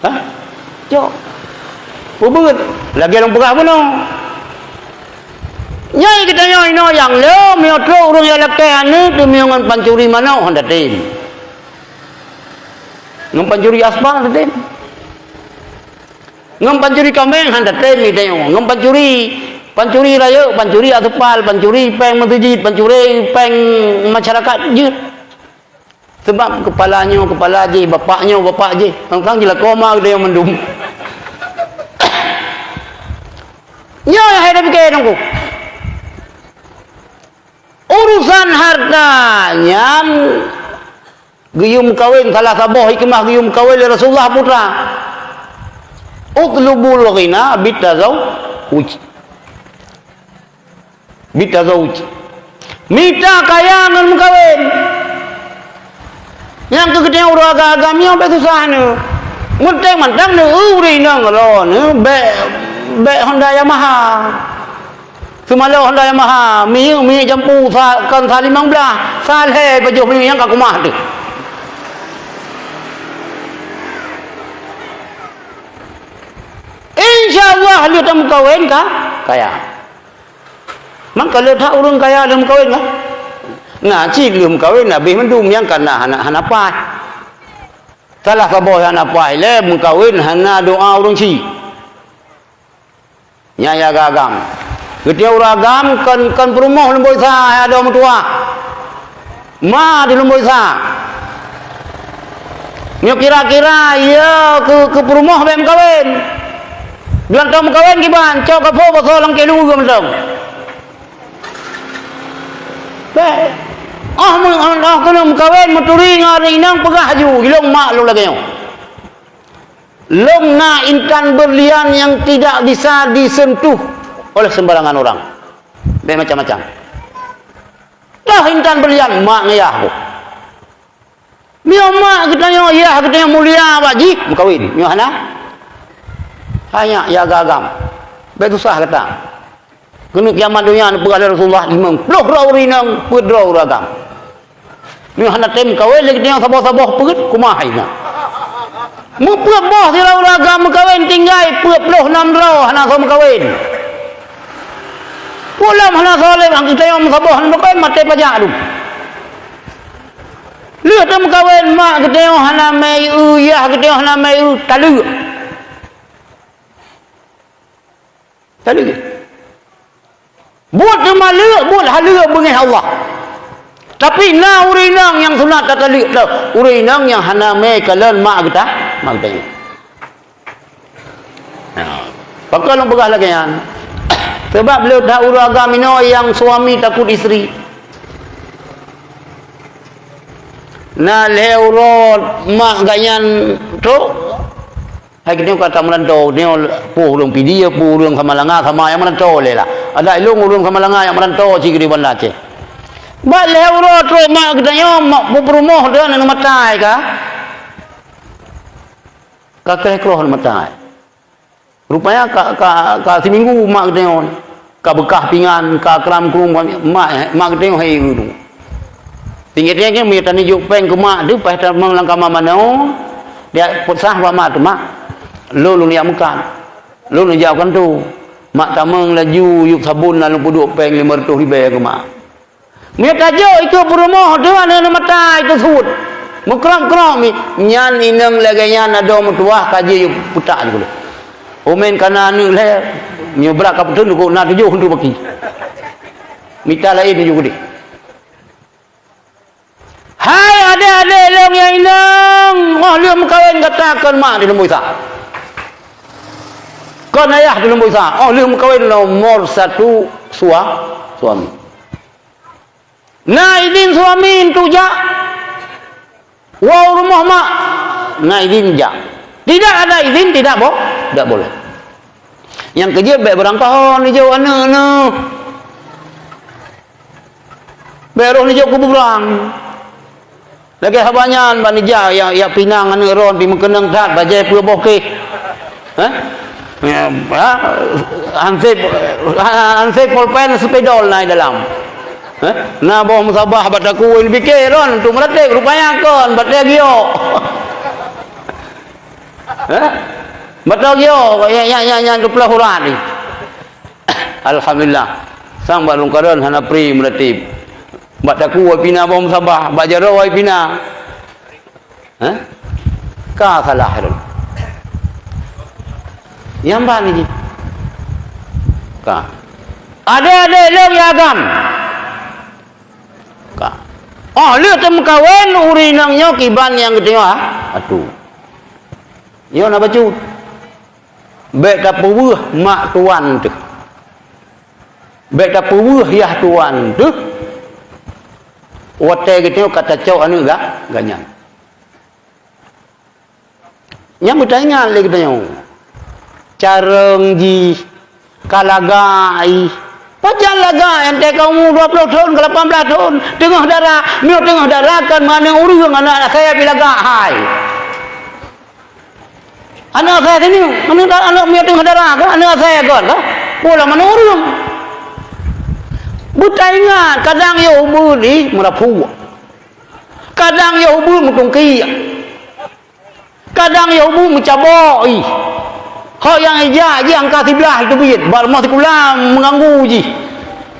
Hah? Cok. Peubeuet. Lagée lôn peugah bunoe. Nyoe geutanyoe inoe nyang lom, meunyoe trok ureuëng nyang lakée aneuëk, teumiyueb ngon pancuri manok, hana tem. Ngon pancuri aspal tatem. Ngon pancuri kaméng han tatem geutanyoe. Ngon pancuri, pancuri rayeuk, pancuri aspal, pancuri péng meuseujid, pancuri péng masyarakat jeuet. Sabab keupala nyoe keupala jih, bapak nyoe bapak jih. Kang-kang jilakoe ma geutanyoe mandum. Nyoe hai tapike Teungku. Urusan harta nyan geuyue meukawen, salah saboh hikmah geuyue meukawen lé Rasulullah putra. "Utlubul ghina bitazawwuj." Bitazawwuj. Mita kaya ngon meukawen. Nyang keu geutanyoe ureuëng agam-agam nyoe bék susah nyoe. Meunteng mantong nyoe, ureuëng inong droeneuh bék, bék Honda Yamaha. Seumalô Honda Yamaha, minyeuk, minyeuk jampu sa, kon sa limong blaih, sa lhée pajoh minyeuk nyang ka keumah teuh. Insya Allah lheueh tameukawen ka kaya. Maka le that ureuëng kaya lheueh meukawen kan? Na cit lheueh meukawen habéh mandum nyang kana hana, hana paih. Salah saboh hana paih lé meukawen hana doa ureuëng chik. Nyan ya agam. Geutanyoe ureuëng agam kon, kon peurumoh lumboi sa hai adoe meutuwah. Ma di lumboi sa. Nyoe kira-kira ya keu, keu peurumoh bék meukawen. Geulantong meukawen kiban, cok kaphô boh soe lam kelu geuh mantong. Bék. Oh, meu-, oh, keuneuk meukawen meuturi ngon ureuëng inong peugah laju, ilong mak lôn lagée nyoe. Lôn na intan berlian nyang tidak bisa disentuh oleh sembarangan orang. Bék macam-macam. Toh intan berlian mak ngon yah boh. Meunyoe mak geutanyoe, yah geutanyoe mulia bak jih, meukawen. Meunyoe hana, hanya ya agam-agam. Bék susah gata. Keuneuk kiamat donya neupeugah lé Rasulullah, limong ploh droe ureuëng inong, peuet droe ureuëng agam. Meunyoe hana tem kawen lé geutanyoe saboh-saboh peuet, kumaha inan. Meupeuet boh sidroe ureuëng agam meukawen tinggai peuet ploh nam droe hana soe meukawen. Pulam hana soe lé, geutanyoe meusaboh hana meukawen, maté pajak dum. Lheueh tameukawen mak geutanyoe hana mé eu, yah geutanyoe hana mé eu, taleuek. Taleuek. Buet teuma leuek, buet haleue beungéh Allah. Tapi na ureuëng inong nyang sunat tataleuek teuh, ureuëng inong nyang hana mé kalon mak geuta, mak geutanyoe. Nah, pakon lôn peugah lagée nyan? Sabab le that ureuëng agam inoe nyang suami takot istri. Na lhée uroe mak geuh nyan trok, hai geutanyoe ka tameulantoe, geutanyoe peue ureuëng Pidie, peue ureuëng Samalanga, sama nyang meulantoe lé lah. Adak ilong ureuëng Samalanga nyang meulantoe cit di Banda Aceh. Bak lhée uroe trok mak geutanyoe, mak peurumoh teuh aneuk matai ka. Ka kréh-kroh aneuk matai. Rupanya ka, ka, ka siminggu mak geutanyoe ka beukah pingan, ka kram krueng mak, mak geutanyoe hai ureuëng. Tinggai-tinggai meunyoe tanijok péng keu mak teuh, paih tamong lam kama manoe, dia peusah bak mak teuh, "Mak, lôn, lôn jak meukat. Lôn jak u kantô." Mak tamong laju yub sabon lalu peuduek péng lima ratus ribée keu mak. Meunyoe tajok ikeue peurumoh teuh aneuk matai teuh suet. Meukrok-krok mi, nyan inong lagée nyan adoe meutuwah ka jiyub putak di kulu. Umen kana aneuk lhée, meunyoe brat ka peuteun keu na tujoh untuk baki. Mita laén tujoh geude. Hai adék-adék lôn nyang inong, óh lheueh meukawen gata kon mak di lumboi sa. Kon ayah di lumboi sa, óh lheueh meukawen nomor satu sua-, suami. Na idin suami untuk jak? Woe u rumoh mak, na idin jak. Tidak ada idin, tidak bo-, tidak boleh. Nyang keujeuet bék beurangkaho neujok aneuk neuh. Bék roh neujok kubu brang. Lagée haba nyan ban ija ya, ya pinang aneuk ron pi meukeunong that bajée peue boh keh. Hah? Ya, ha? Hansip, ha, hansip polpen sepidol na di dalam. Hah? Na boh musabah bak takue pike ron untuk meuratéb rupanya kon batée giok. Hah? Batée giok ya, ya, ya, ya, dua puluh urat ni. Alhamdulillah. Sang bak lungkaran hana pri meuratéb. Bak takue pina boh musabah, bak jaroe pina. Hah? Ka salah lôn. Nyang ban jih. Ka. Adoe-adoe lôn nyang agam. Ka. Oh, lheueh teumeukawen ureueng inong nyoe kiban nyang geutanyoe, ah, atu. Nyoe na bacut. Bèk tapeubeuh mak tuan teuh. Bèk tapeubeuh yah tuan teuh. Watèe geutanyoe ka tacok aneuk ga-, gobnyan. Nyan beutaingat lé geutanyoe. Carông jih, ka lagak jih. Pajan lagak, nyang teuka umu dua ploh thon, ka lapan blah thon, teungoh dara. Meunyoe teungoh dara, kon meuaneuk ureueng, aneuk asèe pih lagak hai. Aneuk asèe sini, aneuk da-, aneuk meunyoe teungoh dara ka, aneuk asèe kon ka. Poh lam aneuk ureueng. Beutaingat, kadang yoh ubeut jih meurapuk. Kadang yoh ubeut meutungkiek. Kadang yoh bu meucabok jih. Hok nyang ijak jih angka siblah teubiet, bak rumoh sikula meuganggu jih.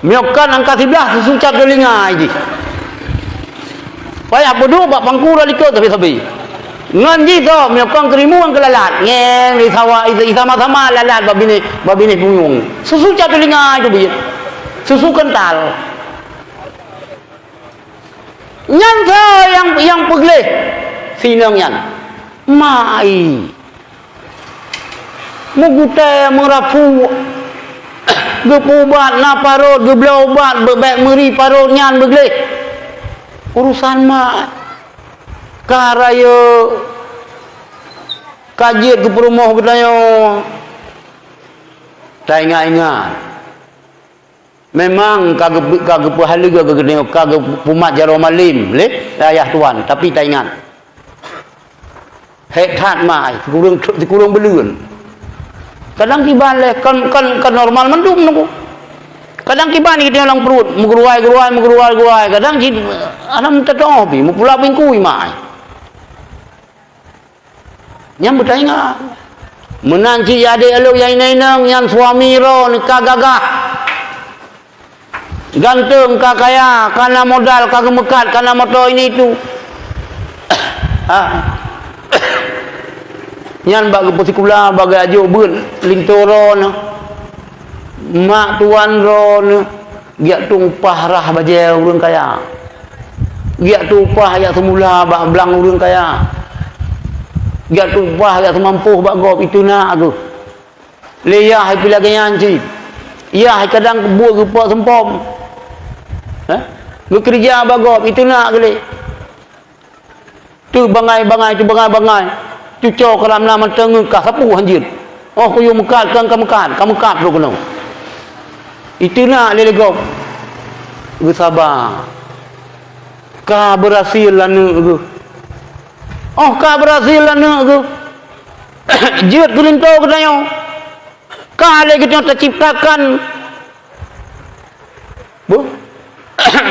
Meunyoe kon angka siblah, susu cap teulinga jih. Payah peuduek bak pangku lam likot sabe-sabe. Ngon jih soe, meunyoe kon keurimueng keu lalat, ngeng, isawa, isa-, isama-sama lalat bak binéh, bak binéh punyueng. Susu cap teulinga teubiet. Susu kental. Nyan soe nyang, nyang peugleh si inong nyan? Mak i. Meugutèe, meurapuk, geupeuubat na parot, geubloe ubat, beu-, bèk meuri parot nyan beugleh. Urusan mak. Ka rayeuk, ka jeuet keu peurumoh geutanyoe. Taingat-ingat. Memang ka geu-, ka geupeuhaleue, ka geuneuk, ka geupeumat jaroe malem lé ayah tuan, tapi taingat. Hék that mak, sikureueng, sikureueng buleuen. Kadang kiban lé, kon, kon, kon normal mandum nunggu. Kadang kiban geutanyoe lam pruet, meuguruai-guruai, meuguruai-guruai. Kadang cit, aneuk meuteutôh pih, meupula bingkui mak. Nyan beutaingat. Meunan cit adék lôn nyang inong-inong, nyan suami droeneuh ka gagah. Ganteng, ka kaya, ka na modal, ka geumeukat, ka na moto ini itu. Ha. Nyan bak geupeusikula, bak geujok beuet linto droeneuh. Mak tuan droeneuh. Geujak tueng upah rhah bajèe ureueng kaya. Geujak tueng upah jak seumula bak blang ureueng kaya. Geujak tueng upah jak seumampôh bak gob, itu na geuh. Lé yah pih lagèe nyan cit. Yah kadang buet geupok seumpom. Hah? Geukeureuja bak gob, itu na geuh lé. Teuh bangai-bangai, teuh bangai-bangai. Cuco keu lam na mantong ngeukah sapeue hanjeuet. Oh, kuyue meukat, kang ka meukat, ka meukat lôn keunoe. Itu na lé gob. Geusaba. Ka beurhasil aneuk geuh. Oh, ka beurhasil aneuk geuh. Jeuet keu linto geutanyoe. Ka lé geutanyoe taciptakan Beuh,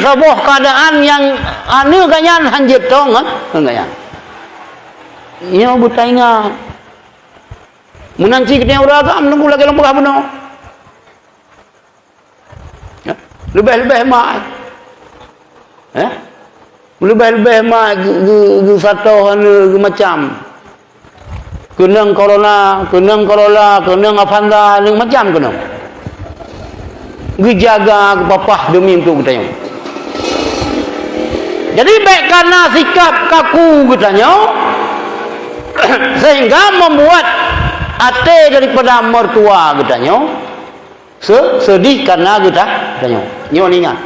saboh keuadaan nyang aneuk gobnyan hanjeuet tong ngon, ngon gobnyan. Nyoe beutaingat. Meunan cit geutanyoe ureueng agam, nunggu lagèe lam peugah bunoe. Ya, leubeh-leubeh mak. Eh? Leubeh-leubeh mak geu-, geu-, geusato aneuk geumacam. Keunong Corona, keunong Corolla, keunong Avanza, aneuk macam keunong. Geujaga, geupapah demi untuk geutanyoe. Jadi, bèk kana sikap kaku geutanyoe, sehingga membuat até daripada mertua geutanyoe se-, sedih karena geuta-, geutanyoe. Nyoe ingat.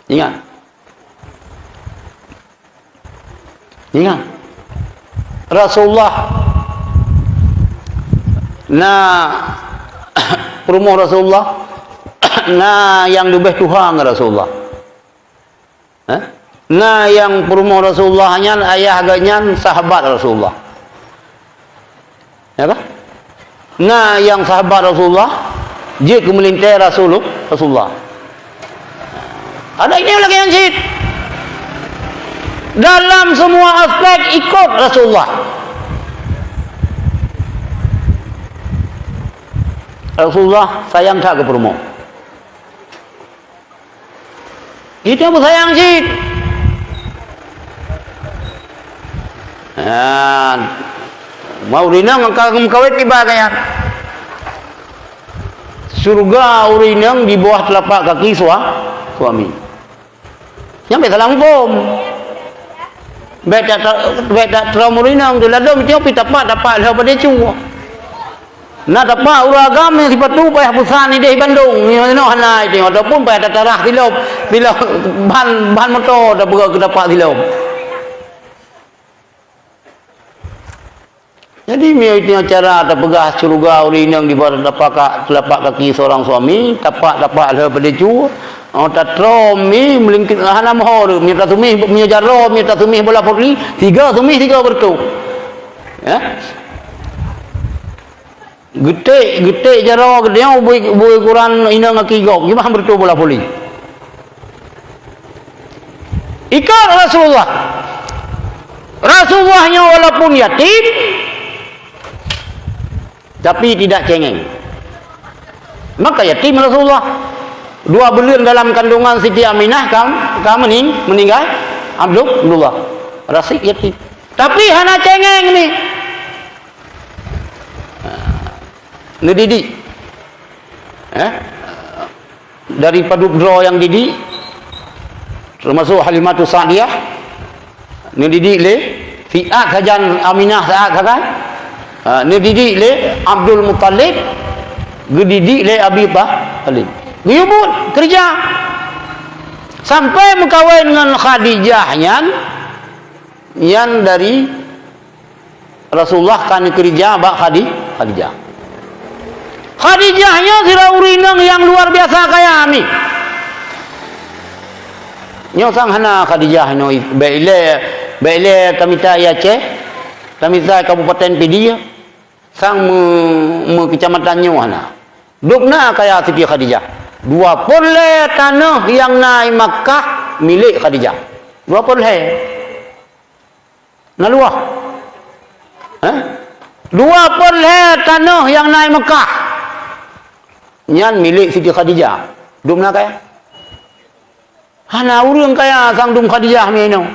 Ingat. Ingat. Rasulullah na peurumoh Rasulullah, na nyang leubeh tuha ngon Rasulullah. Eh? Na nyang peurumoh Rasulullah nyan, ayah geuh nyan sahabat Rasulullah. Ya kan? Na nyang sahabat Rasulullah, jeuet keu meulintèe Rasul-, Rasulullah. Ada ini lagi yang cit. Dalam semua aspek ikut Rasulullah. Rasulullah sayang that keu peurumoh. Geutanyoe beusayang cit. Ha, ma ureueng inong ka meukawen kiban gaya. Syeuruga ureueng inong di bawah telapak kaki sua-, suami. Nyan bèk salah muphom. Bèk ta-, bèk tatrom ureueng inong, teuladôm tiôp pih tapak-tapak lheueh padé cue. Na tapak ureueng agam nyang sipatu payah peusan idéh Bandung, nyoe hana idéh, ataupun payah tatarah silop, silop ban, ban moto tapeugah keu tapak silop. Jadi, meunyoe cara tapeugah syeuruga ureueng inong di bawah telapak ka-, telapak kaki seorang suami, tapak-tapak lheueh padé cue, oh, tatrom mi meulingkit hana meuho, meunyoe tasumih, meunyoe jaroe, meunyoe tasumih bola voli, tiga sumih, tiga beureutoh. Ya. Geuték, geuték jaroe geutanyoe bui, bui ukuran inong aki gob, jumah beureutoh bola voli. Ikot Rasulullah. Rasulullah nyoe walaupun yatim, tapi tidak cengeng. Maka yatim Rasulullah. Dua buleuen dalam kandungan Siti Aminah ka, ka mening-, meninggai Abdul-, Abdullah. Rasul yatim. Tapi hana cengeng ni. Neudidik. Eh? Dari padub droe nyang didik, termasuk Halimatus Sa'diyah, neudidik lé siat sajan Aminah siat sagai. Ha, neudidik lé Abdul Muttalib, geudidik lé Abi Tha-, Thalib. Geuyue buet keureuja. Sampai meukawen ngon Khadijah nyan, nyan dari Rasulullah ka neukeureuja bak Khadi-, Khadijah. Khadijah nyoe sidroe ureueng inong nyang luar biasa kaya mi. Nyoe sang hana Khadijah nyoe, bèk ilèe, bèk ilèe tamita i Aceh, tamita i Kabupaten Pidie, sang meu-, meu keucamatan nyoe hana. Dum na kaya Siti Khadijah. Dua peureulèe tanoh nyang na i Makkah milék Khadijah. Dua peureulèe. Na luwah. Eh? Dua peureulèe tanoh nyang na i Makkah. Nyan milék Siti Khadijah. Dum na kaya? Hana ureueng kaya sang dum Khadijah meunoe.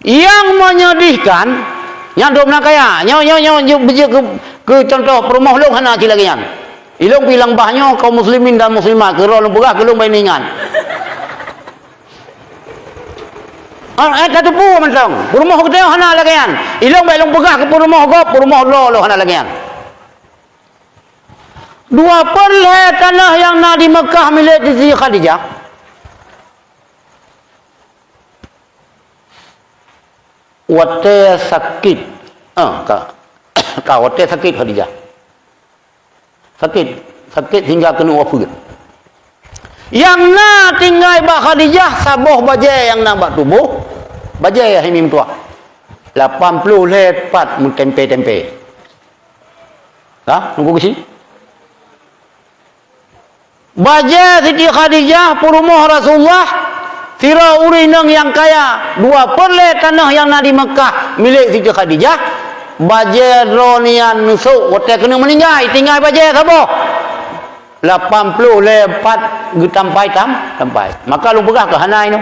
Nyang menyedihkan, nyan dum na kaya. Nyoe, nyoe, nyoe, nyoe beujeuet keu, keu contoh peurumoh lôn hana cit lagèe nyan. Ilôn pih lam bah nyoe kaum muslimin dan muslimat, keudroe lôn peugah keu lôn bak ingat. Ah, eh, tateupeue mantong. Peurumoh geutanyoe hana lagèe nyan. Ilôn bèk lôn peugah keu peurumoh gob, peurumoh droe lôn hana lagèe nyan. Dua peureulèe tanoh nyang na di Meukah milék Siti Khadijah. Watèe sakét, ah, ka, ka watèe sakét Khadijah. Sakét, sakét sehingga keuneuk wafeuet. Nyang na tinggai bak Khadijah saboh bajèe nyang na bak tuboh, bajèe hai mi meutuah. Lapan ploh lhèe pat meutempé-tempé. Hah? Nunggu keusi? Bajèe Siti Khadijah, peurumoh Rasulullah, sidroe ureueng inong nyang kaya, dua peureulèe tanoh nyang na di Meukah milék Siti Khadijah, bajèe droeneuh nyan neusok watèe keuneuk meuninggai, tinggai bajèe saboh. Lapan ploh lhèe pat geutampai tam-, tampai. Maka lôn peugah keu hana inoe.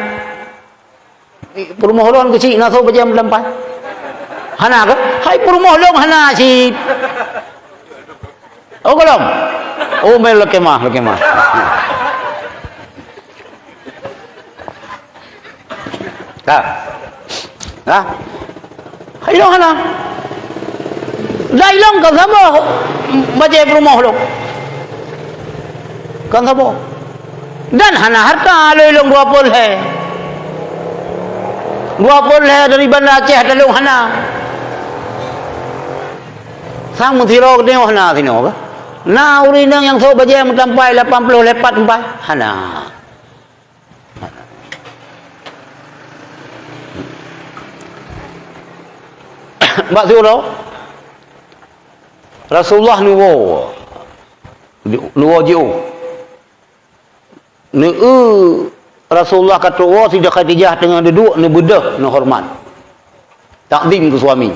Peurumoh lôn keuchik na soe bajèe meutampai? Hana keuh? Hai peurumoh lôn hana cit. Oh, gohlom? Oh, meunan lakèe mah, lakèe mah. Ka. Ha? Hai lôn hana. Dah ilôn kan saboh bajèe peurumoh lôn. Kan saboh. Dan hana hareuta lôn ilôn dua peureulèe. Dua peureulèe dari Banda Aceh talôn hana. Sang meusidroe geutanyoe hana sinoe keuh. Na ureueng inong nyang soe bajèe meutampai lapan ploh lhèe pat tampai? Hana. Bak siuroe, Rasulullah neuwoe, neuwoe jiôh. Neueu Rasulullah ka trôk woe, Siti Khadijah teungoh duduek, neubeudôh, neuhoreumat. Takzim keu suami.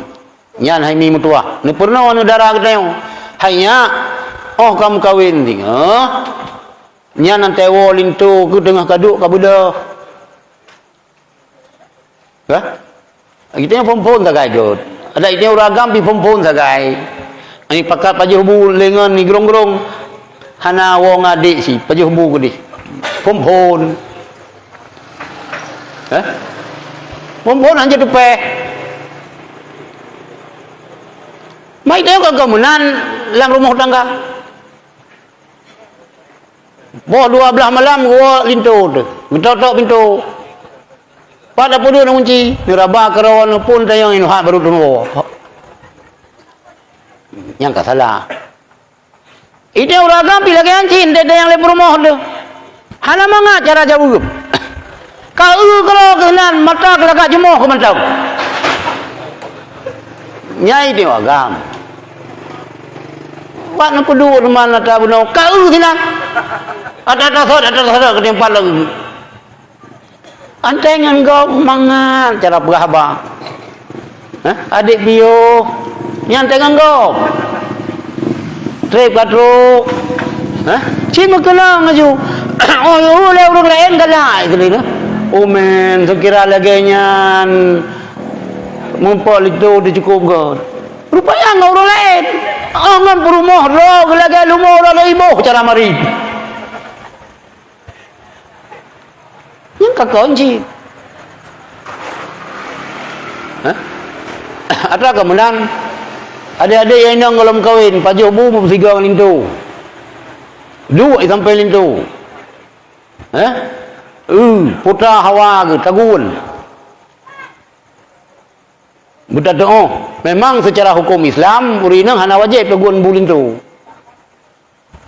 Nyan hai mi meutuah. Neupeurunoe aneuk dara geutanyoe. Hai nyak, 'oh ka meukawen singoh. Nyan watèe woe linto keuh teungoh ka duek ka beudôh. Hah? Geutanyoe phon-phon sagai gét. Adak geutanyoe ureueng agam pih phon-phon sagai. Ni pakat pajoh bu lengon ni grong-grong. Hana woe ngon adék si, pajoh bu keudeh. Phon-phon. Hah? Phon-phon hana teupéh. Mai geutanyoe ka meunan lam rumoh tangga. Poh dua blaih malam geuwoe linto teuh, geutok-tok pintoe. Pat tapeudeuh na kunci, neuraba keudroe neuphon tayang inuhat baru teunoe. Nyang ka salah. Idéh ureueng agam pih lagèe nyan cit, dayang lé peurumoh teuh. Hana mangat cara jaweueb. Ka eu keudroe keuh nan, mata keu lagak jumoh keu mantong. Nyai teuh agam. Bak neupeuduek teuma ata bunoe, ka eu sinan. Ata-ata sot, ata-ata sot keutimpat lagèe. Antai ngon gob mangat cara peugah haba. Hah? Adék piôh, nyan teuh ngon gob. Trép ka trok. Hah? Ci meukeunong laju. Oh, ulèe ureueng laén galak keuneuk. Umen, seukira lagèe nyan, muphom linto teuh cukôp göt. Rupanya ngon ureueng laén. Oh, ngon peurumoh droe geulagèe leumo droe iboh cara marit. Nyan ka kon cit. Hah? Atra ka meunan. Adék-adék nyang inong gohlom kawen, pajoh bu meusigoe ngon linto. Duek sampoe linto. Hah? Eu, puta hawa geuh, tagun. Beutatu'oh, memang seucara huköm Islam, ureueng inong hana wajéb tagun bu linto.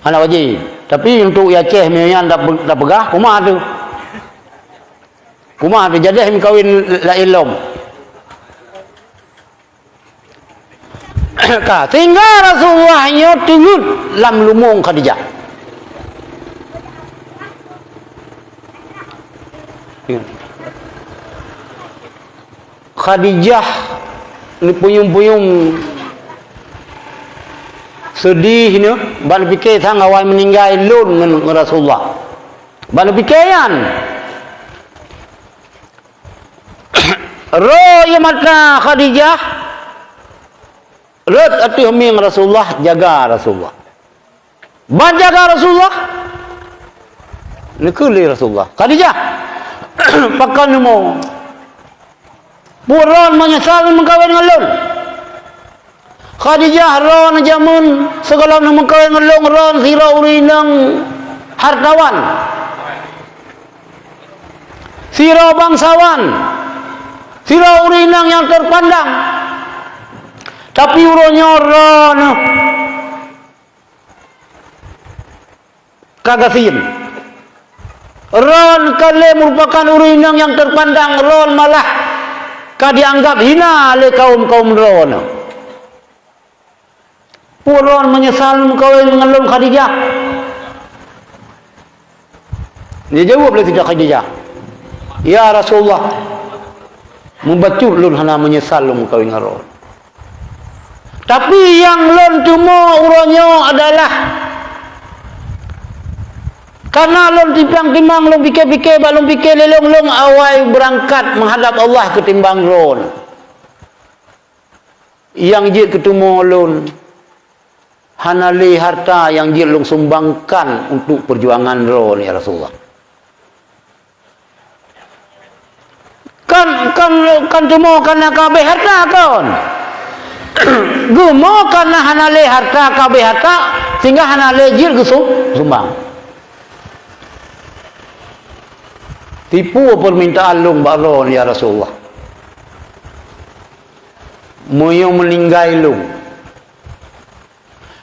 Hana wajéb. Tapi untuk i Aceh meunyo nyan tape-, tapeugah, kumaha teuh? Kumaha teuh? Jadeh meukawen laén lom. Ka, sehingga Rasulullah nyoe teungeut lam leumo Khadijah. Khadijah neupuyum-puyum seudeh nyoe, ban pike sang awai meuninggai lôn ngon, ngon Rasulullah. Ban pike nyan. Roh ie mata Khadijah rhot ateueh mieng Rasulullah, jaga Rasulullah. Ban jaga Rasulullah, neukheun lé Rasulullah, "Khadijah, pakon neumo? Peue droen meunyeusal neumeukawen ngon lôn?" Khadijah, droen jameun sigohlom neumeukawen ngon lôn, droen sidroe ureueng inong hartawan, sidroe bangsawan, sidroe ureueng inong nyang teupandang. Tapi uroe nyoe droen ka gasien. Droen ka lé meurupakan ureueng inong nyang teupandang, droen malah ka jianggab hina lé kawöm-kawöm droen. Peue droen meunyeusal meukawen ngon lôn Khadijah? Jijaweueb lé Siti Khadijah, "Ya Rasulullah, mubacut lôn hana meunyeusal lôn meukawen ngon droen." Tapi nyang lôn tumo uroe nyoe adalah kareuna lôn timbang-timbang, lôn pike-pike, bak lôn pike lé lôn, lôn awai beurangkat meuhadab Allah keutimbang droen. Nyang jeuet keu tumo lôn, hana lé harta nyang jeuet lôn sumbangkan untuk peujuangan droen, ya Rasulullah. Kan, kan, kan tumo kareuna ka abéh harta kon. Geumo kareuna hana lé harta, ka abéh harta, sehingga hana lé jeuet geusum-, sumbang. Tipu permintaan lôn bak droen, ya Rasulullah. Meunyoe meuninggai lôn,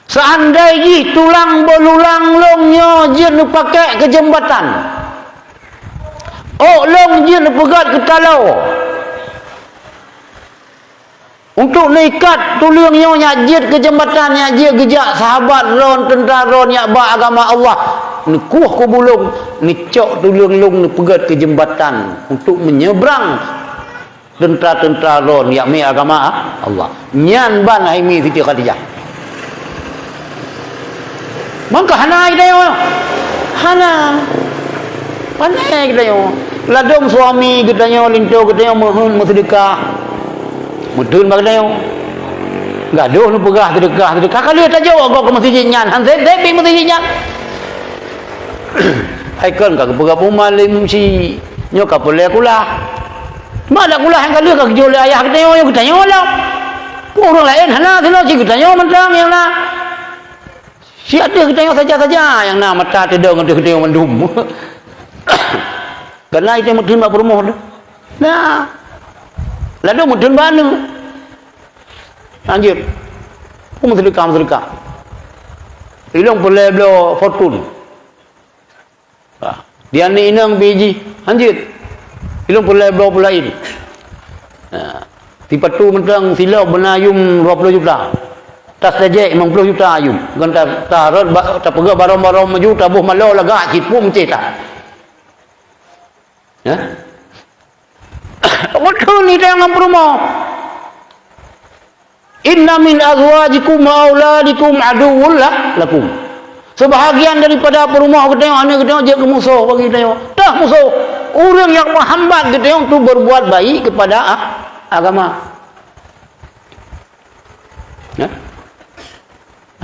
seandai jih tulang beululang lôn nyoe jeuet neupakèk keu jeumbatan, ôk lôn jeuet neupeugöt keu taloe, untuk neuikat tuleueng nyoe nyang jeuet keu jeumbatan, nyang jeuet geujak sahabat droen, teuntra droen nyang ba agama Allah, neukueh kubu lôn, neucok tuleueng lôn neupeugöt keu jeumbatan untuk meunyebrang teuntra-teuntra droen nyang mé agama Allah. Nyan ban hai mi Siti Khadijah. Mangka hana geutanyoe. Hana. Pandai geutanyoe. Ladôm suami geutanyoe, linto geutanyoe meuheuet meuseudeukah. Meuteun bak geutanyoe. Gadôh neupeugah seudeukah, seudeukah. Ka lheueh tajok gob keu meuseujid nyan. Han sép-sép pih meuseujid nyan. Hai kon ka geupeugah peuma lé meusi. Nyoe ka peureulée kulah. Teuma dak kulah nyang ka lheueh ka geujok lé ayah geutanyoe, nyoe geutanyoe lom. Ureuëng laén hana sinoe, cit geutanyoe mantong nyang na. Siat deuh geutanyoe saja-saja nyang na mata teudong deuh geutanyoe mandum. Karena itu meuteun bak peurumoh tu. Nah. Lalu meuteun bak aneuk. Lanjut. Peue meuseudekah, meuseudekah. Ilong peureulée bloe Fortune. Ha. Di aneuk inong biji. Lanjut. Ilong peureulée bloe peulaén. Ha. Sipatu mantong silo beuna yum dua puluh juta. Tas tajek limong puluh juta yum. Kon ta, ta rot ba, tapeugah barong-barong maju, taboh malo lagak cit pun meuceh ta. Ya? Beutôi ni tangan peurumoh. "Inna min azwajikum wa auladikum aduwwul la-, lakum." Sebahagian daripada peurumoh geutanyoe, aneuk geutanyoe jeuet keu musoh bagi geutanyoe. Tah musoh, ureuëng nyang meuhambat geutanyoe untuk berbuat baik kepada a-, agama. Ya?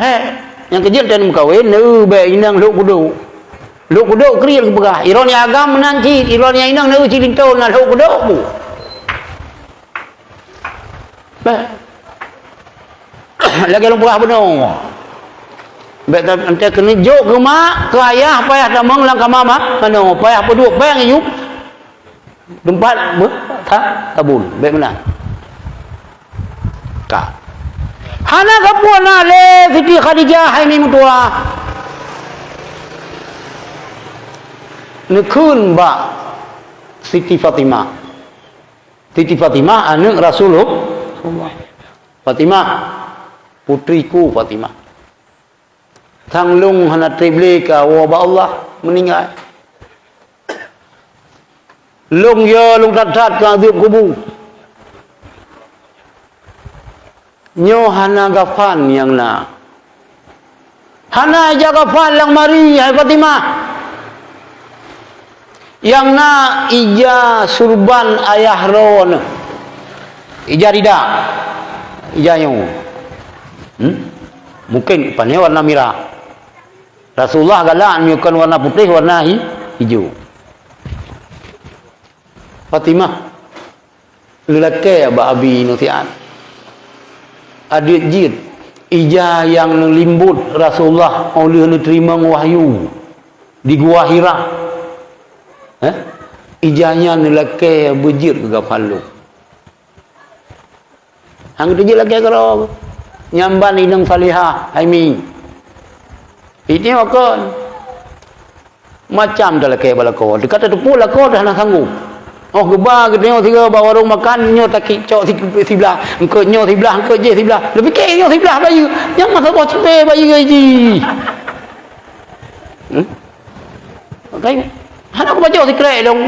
He, nyang keujeuet dan meukawen, neu bék inong lhok kudok. Lhok kudok kriet geupeugah. Iron nyang agam meunan cit, iron nyang inong neu cit linto na lhok kudok bu. Beh. Lagée lôn peugah bunoe. Bék ta-, entée keuneuk jok keu mak, keu ayah, payah tamong lam kama ma-, manoe, payah peuduek péng iyup. Teumpat beuh, ta-, tabun, bék meunan. Ka. Hana sapeue na lé Siti Khadijah hai mi meutuwah. Neukheun bak Siti Fatimah. Siti Fatimah aneuk Rasulullah. Fatimah, putriku Fatimah. Sang lôn hana treb lé kawoe bak Allah meuninggai. Lôn yo lôn that-that keu azeueb kubu. Nyoe hana gafan nyang na. Hana ija gafan lam mari, hai Fatimah. Nyang na ija surban ayah droeneuh. Ija rida. Ija nyoe. Hmm? Mungkin pane warna mirah. Rasulullah galak nyoe kon warna putéh, warna hi-, hijau. Fatimah. Neulakée bak Abi Nusian. Adeuet jeuet, ija nyang neulimbot Rasulullah óh lheueh neuteurimong wahyu di Gua Hira. Eh? Ija nyan neulakée beujeuet keu gafan lôn. Hang teujeuet lakée keudroe. Nyang ban inong salihah, hai mi. Itu kon. Macam talakée bak lakoe. Teuka tateupeue lakoe dah hana sanggob. Oh geuba geutanyoe sigoe bak warong makan, nyoe takik cok si-, siblah, eungkot nyoe siblah, eungkot jéh siblah. Leupike nyoe siblah bayeue. Nyang masa boh cupée bayeue jih. Hmm? Makanya, hana kubaca sikrek dong.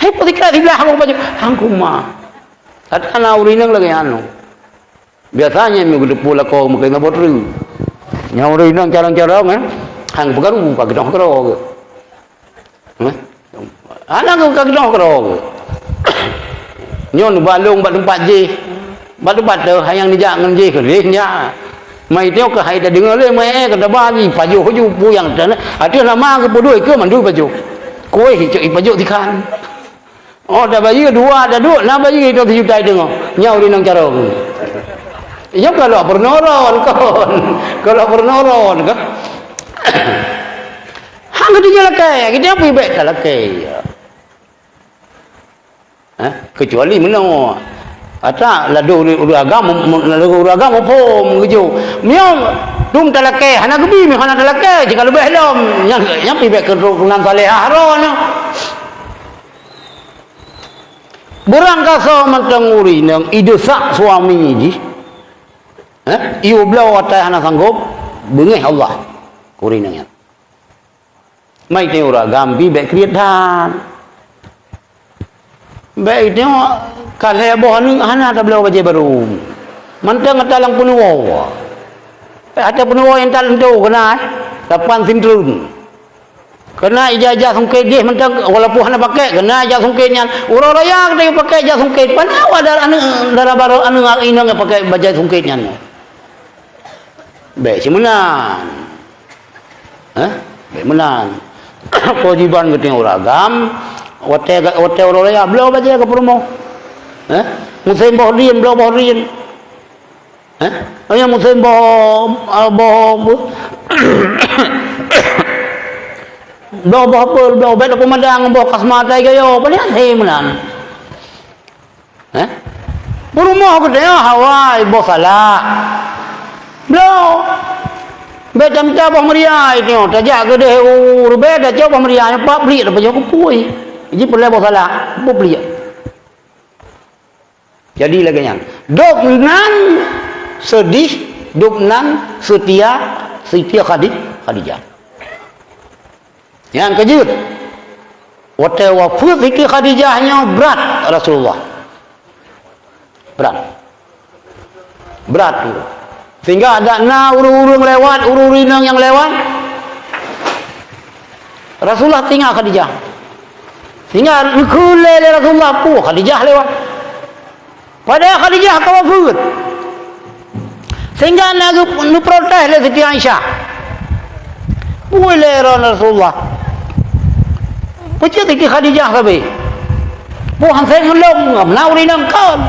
Hai pun sikrek siblah aku baca. Hang kuma. Kata na ureuëng inong lagée nyan. Biasanya meu geuteupeue lakoe meukeuna botre. Nyang ureuëng inong carong-carong, eh, hang peukaru, pageudong keudroe geuh. Eh? Hana geuh ka geudong keudroe geuh. Nyoe neubalong bak teumpat jih. Bak teumpat teuh, hai nyang neujak ngon jih keudeh nyak. Mai teuh keuhai tadeungoe lé, mai eh, ka taba lé, pajoh ju peue nyang teuh. Ateueh nama geupeuduek keu mandum pajoh. Kueh cok ipajoh tikhan. Oh, da bayeue dua, da duek, na bayeue itu sijuta deungoe. Nyoe ureuëng inong carong. Nyoe kalau peunoron kon. Kalau peunoron kan. Hang geutanyoe lakée, geutanyoe pih bék talakée. Eh, kecuali meunoe. Ata ladôh ureuëng agam, ladôh ureuëng agam muphom geujok. Meunyoe dum talakée hana geubi, meunyoe hana talakée, jika leubeh lom. Nyang, nyang pih bék keu nan salehah droeneuh. Beurangkasoe mantong ureuëng inong ideusak suami jih. Eh, iyue bloe watée hana sanggob, beungéh Allah keu ureuëng inong nyan. Mai teuh ureuëng agam pih bék kriet that. Bék teuh ka lhée boh aneuk hana tabloe bajée barô. Mantong ata lam peunuwoe. Eh, ata peunuwoe nyang taleuntô keuna, eh, lapan sintreun. Keunan ija-ija sungkét jih mantong, walaupun hana pakai, keunan ija sungkét nyan. Uroe raya ka geupakai ija sungkét. Pane ada aneuk dara barô, aneuk inong nyang pakai bajai sungkét nyan? Bèk cit meunan. Hah? Bèk meunan. Kewajiban geutanyoe ureueng agam, watèe, watèe uroe raya, bloe bajèe keu peurumoh. Hah? Musém boh rien, bloe boh rien. Hah? Nyang musém boh, ah, boh, boh, bloe boh peul, bloe bèk tapeumadang boh kasma tai gayo, pane asai meunan. Hah? Peurumoh geutanyoe hawa boh salak. Bloe. Bèk tamita boh meuria nyoe, tajak keudeh u rubèe, tacok boh meuria nyoe, pat pliek tapajoh keu apui. Jih peureulèe boh salak, boh pliek. Jadi lagèe nyan. Dub nan seudeh, dub nan seutia, seutia Khadi-, Khadijah. Nyang keujeuet, watèe wafeuet Siti Khadijah nyoe brat Rasulullah. Brat. Brat tu. Sehingga adak na ureueng-ureueng lewat, ureueng-ureueng inong nyang lewat, Rasulullah tinggai Khadijah. Sehingga geukheun lé Rasulullah, "Peue Khadijah lewat?" Padahai Khadijah ka wafeuet. Sehingga na geu-, neuprotes lé Siti Aisyah. Peue lé droe Rasulullah? Peue cit Siti Khadijah sabe? Peue han sép ngon lôn, na ureueng inong kon.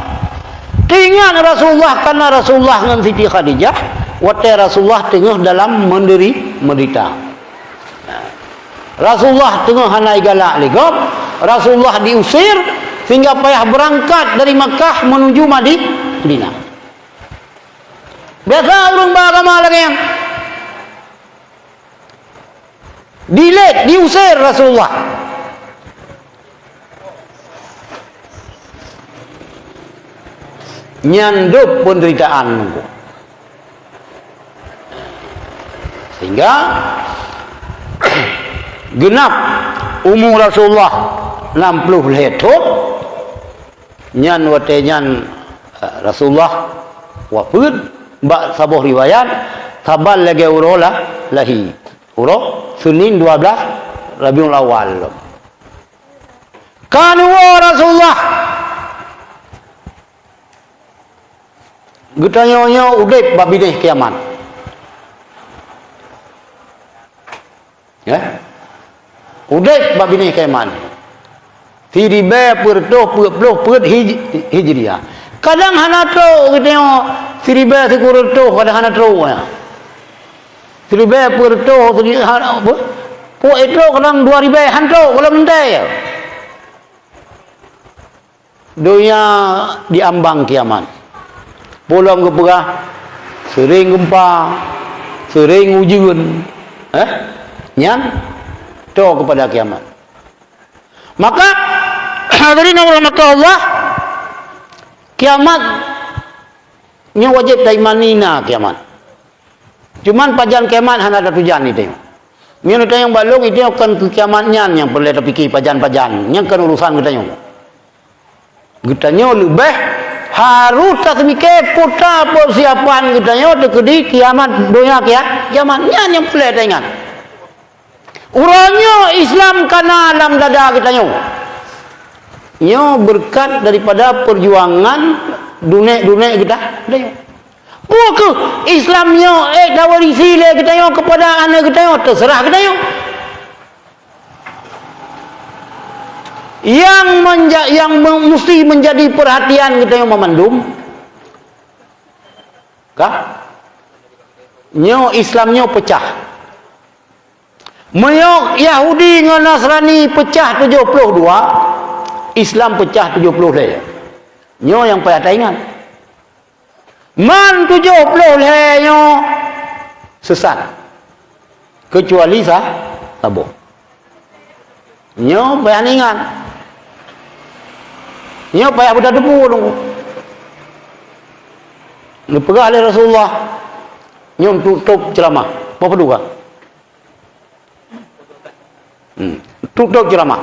Teuingat Rasulullah, karena Rasulullah ngon Siti Khadijah, watèe Rasulullah teungoh dalam meunderi-, menderita. Rasulullah teungoh hana igalak lé gob, Rasulullah diusir, sehingga payah beurangkat dari Makkah menuju Madi-, Madinah. Biasa ureueng ba agama lagèe nyan. Dilet, diusir Rasulullah. Nyan dub peunderitaan. Sehingga geunap umu Rasulullah nam ploh lhèe thon, nyan watèe nyan, eh, Rasulullah wafeuet, bak saboh riwayat, saban lagèe uroe la-, lahé. Uroe Senin dua belas Rabiul Awal. Ka neuwoe Rasulullah. Geutanyoe nyoe udeb bak binéh kiamat. Ya? Udeb bak binéh kiamat. Siribèe peuet reutôh peuet ploh peuet hij-, Hijriah. Kadang hana trôk geutanyoe siribèe sikureueng reutôh, kadang hana trôk, ya. Siribèe peuet reutôh, siri-, ha, apa? Peuet reutôh, kadang dua ribèe, han trôk, gohlom teuntèe. Donya di ambang kiamat. Peue lom geupeugah, seuring geumpa, seuring ujeuen, eh? Nyan toe keupada kiamat. Maka, hadirin yang dirahmati Allah, kiamat nyoe wajéb taimani na kiamat. Cuman pajan kiamat hana tatujan iteueng. Meunyoe tanyong bak lôn, iteueng kon keu kiamat nyan nyang peureulèe tapike pajan-pajan. Nyan kon urusan geutanyoe. Geutanyoe leubeh harôh taseumike peue ta peusiapan geutanyoe teukeudi kiamat, donya kia-, kiamat. Nyan nyang peureulèe taingat. Uroe nyoe Islam ka na lam dada geutanyoe. Nyoe beureukat daripada peujuangan dunek-dunek geuta-, geutanyoe. Peue kheueh Islam nyoe ék tawarisi lé geutanyoe keupada aneuk geutanyoe, teuseurah geutanyoe. Nyang menja-, nyang me-, musti menjadi perhatian geutanyoe meumandum, ka? Nyoe Islam nyoe peucah. Meunyoe Yahudi ngon Nasrani peucah tujoh ploh dua, Islam peucah tujoh ploh lhèe. Nyoe nyang payah taingat. Man tujoh ploh lhèe nyoe sesat, keucuali sa-, saboh. Nyoe payah ingat. Nyoe payah beutateupeue nunggu. Neupeugah lé Rasulullah, nyoe tutob ceuramah. Peue peue ka? Hmm. Tutob ceuramah.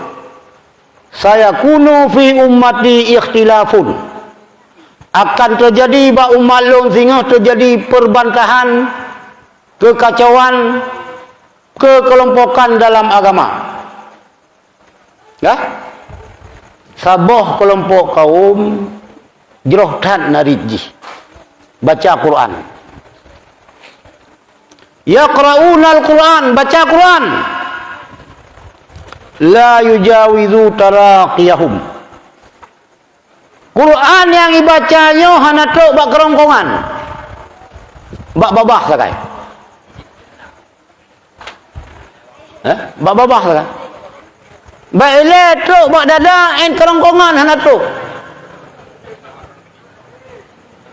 "Sayakunu fi ummati ikhtilafun." Akan teujadi bak umat lôn singoh teujadi peubantahan, keukacauan, Kekelompokan dalam agama. Ya? Saboh keulompok kaum jroh that narit jih baca Quran. Yaqra'unal Quran, baca Quran. La yujawizu taraqiyahum. Quran nyang ibaca nyoe hana trok bak keurongkongan, bak babah sagai. Eh? Bak babah sagai. Bak ilée trok bak dada, 'et keurongkongan hana trok.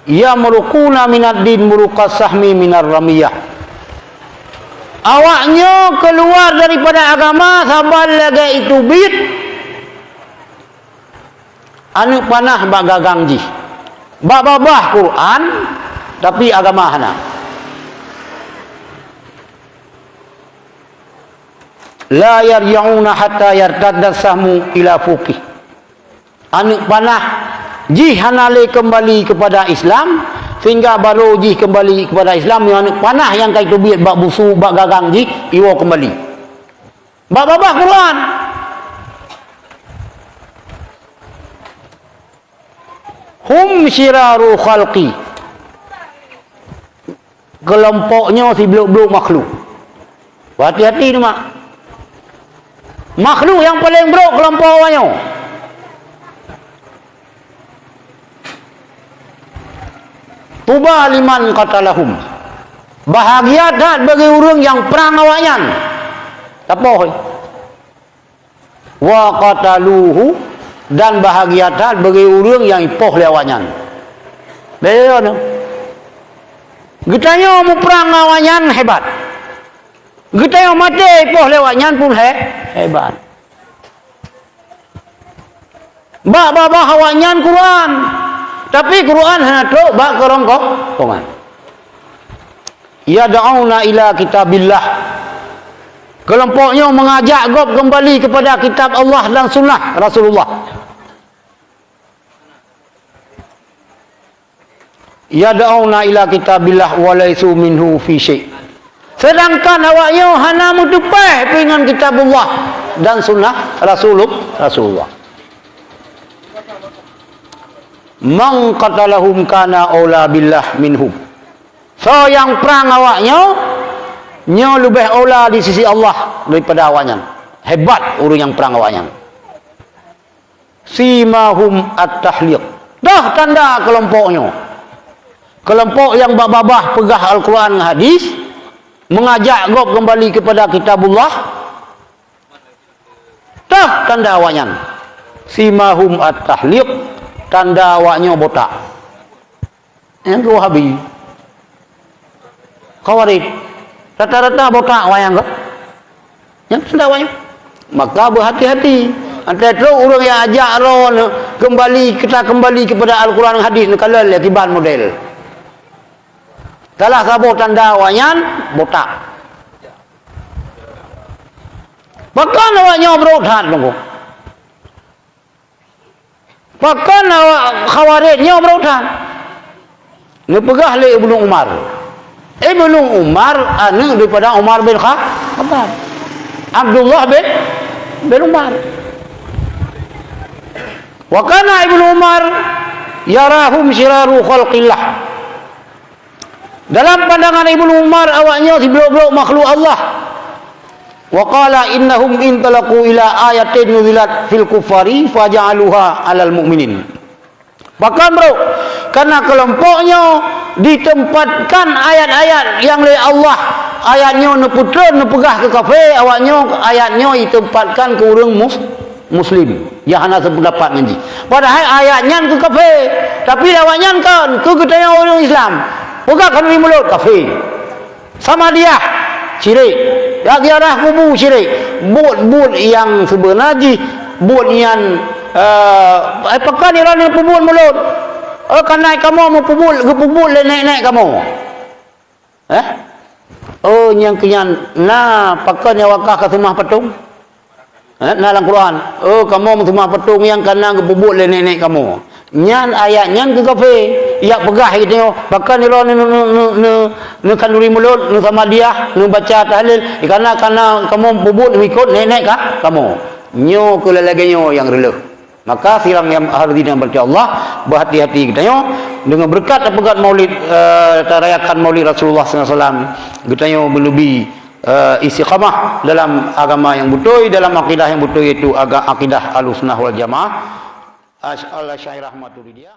Yamruquna minad din muruqas sahmi minar ramiyah. Awaknyoe keuluar daripada agama saban lagée iteubiet aneuëk panah bak gagang jih. Bak babah Quran, tapi agama hana. La yarji'una hatta yartadda sahmu ila fuqih. Aneuëk panah jih hana lé keumbali keupada Islam, sehingga barô jih keumbali keupada Islam, nyoe aneuëk panah nyang ka iteubiet bak busu, bak gagang jih, iwoe keumbali. Bak babah Quran. Hum syiraru khalqi. Keulompok nyoe siblok-blok makhluk. Hati-hati teuma. Makhluk nyang paleng brok keulompok awaknyoe. Tuba liman qatalahum. Bahagia that bagi ureuëng nyang prang awaknyan. Tapoh. Wa qataluhu, dan bahagia that bagi ureuëng nyang ipoh lé awaknyan. Beda nyoe. Geutanyoe muprang awaknyan hebat. Geutanyoe maté ipoh lé awaknyan pun he-, hebat. Bak babah awaknyan Quran, tapi Quran hana trok bak keurongkongan. Yad'una ila kitabillah. Keulompok nyoe mengajak gob keumbali keupada kitab Allah dan sunnah Rasulullah. Yad'una ila kitabillah wa laisu minhu fi syai'. Sedangkan awaknyoe hana meuteupeh pih ngon kitabullah dan sunnah Rasulul-, Rasulullah. Man qatalahum kana aula billah minhum. Soe nyang prang awaknyoe, nyoe leubeh aula di sisi Allah daripada awaknyan. Hebat ureuëng nyang prang awaknyan. Simahum at-tahliq. Toh tanda keulompok nyoe. Keulompok nyang bak babah peugah Al-Quran ngon hadis, mengajak gob keumbali keupada kitabullah, toh tanda awaknyan. Simahum at-tahliq, tanda awaknyoe botak. Nyang keu Wahabi. Khawarij. Rata-rata botak awaknyan keu. Nyang tanda awaknyan. Maka beuhati-hati. Antai trok ureuëng nyang ajak droeneuh keumbali, kita keumbali keupada Al-Quran hadis neukalon lé kiban model. Salah saboh tanda awaknyan botak. Pakon awaknyoe brok that, Teungku? Pakon awak Khawarij nyoe brok that? Neupeugah lé Ibnu Umar. Ibnu Umar aneuëk daripada Umar bin Kha-, Khattab. Abdullah bin, bin Umar. Wa kana Ibnu Umar yarahum syiraru khalqillah. Dalam pandangan Ibnu Umar, awaknyoe siblok-blok makhluk Allah. Wa qala innahum intalaqu ila ayatin nuzilat fil kuffari faja'aluha 'alal mu'minin. Pakon brok? Karena keulompok nyoe ditempatkan ayat-ayat nyang lé Allah, ayat nyoe neupeutreun neupeugah keu kafé, awaknyoe ayat nyoe ditempatkan keu ureuëng mus-, Muslim, nyang hana seupeundapat ngon jih. Padahai ayat nyan keu kafé, tapi awaknyan kon, keu geutanyoe ureuëng Islam. Peugah khanuri mulod, kafé. Samadiyah, syirik. Ya, ziarah kubu, syirik. Buet-buet nyang seubeuna jih, buet nyan, eh, eh, pakon droeneuh peubuet mulod? Eh, kanai kamoe meupeubuet, geupeubuet lé nèk-nèk kamoe. Eh? Oh, nyang keu nyan na pakon nyang wakah ka seumah patong? Eh, na lam Quran. Oh, kamoe meuseumah patong nyang ka na geupeubuet lé nèk-nèk kamoe. Nyan ayat nyan keu kafé. Yak peugah geutanyoe, pakon nyoe neu, neu, neu, neu, neu khanduri mulod, neu samadiyah, neu baca tahlil, karena, karena kamoe peubuet mengikut nenek-nenek ka kamoe. Nyoe keuh lagée nyoe nyang reuloh. Maka sidang nyang hadirin yang berkah Allah, berhati-hati geutanyoe dengan berkat tapeugét maulid, eh, tarayakan maulid Rasulullah sallallahu alaihi wasallam, geutanyoe meuleubi, eh, istiqamah dalam agama yang beutôi, dalam akidah yang beutôi, yaitu aga-, akidah Ahlussunnah wal Jamaah, Asy-, Al-Asy'ariyah Maturidiyah.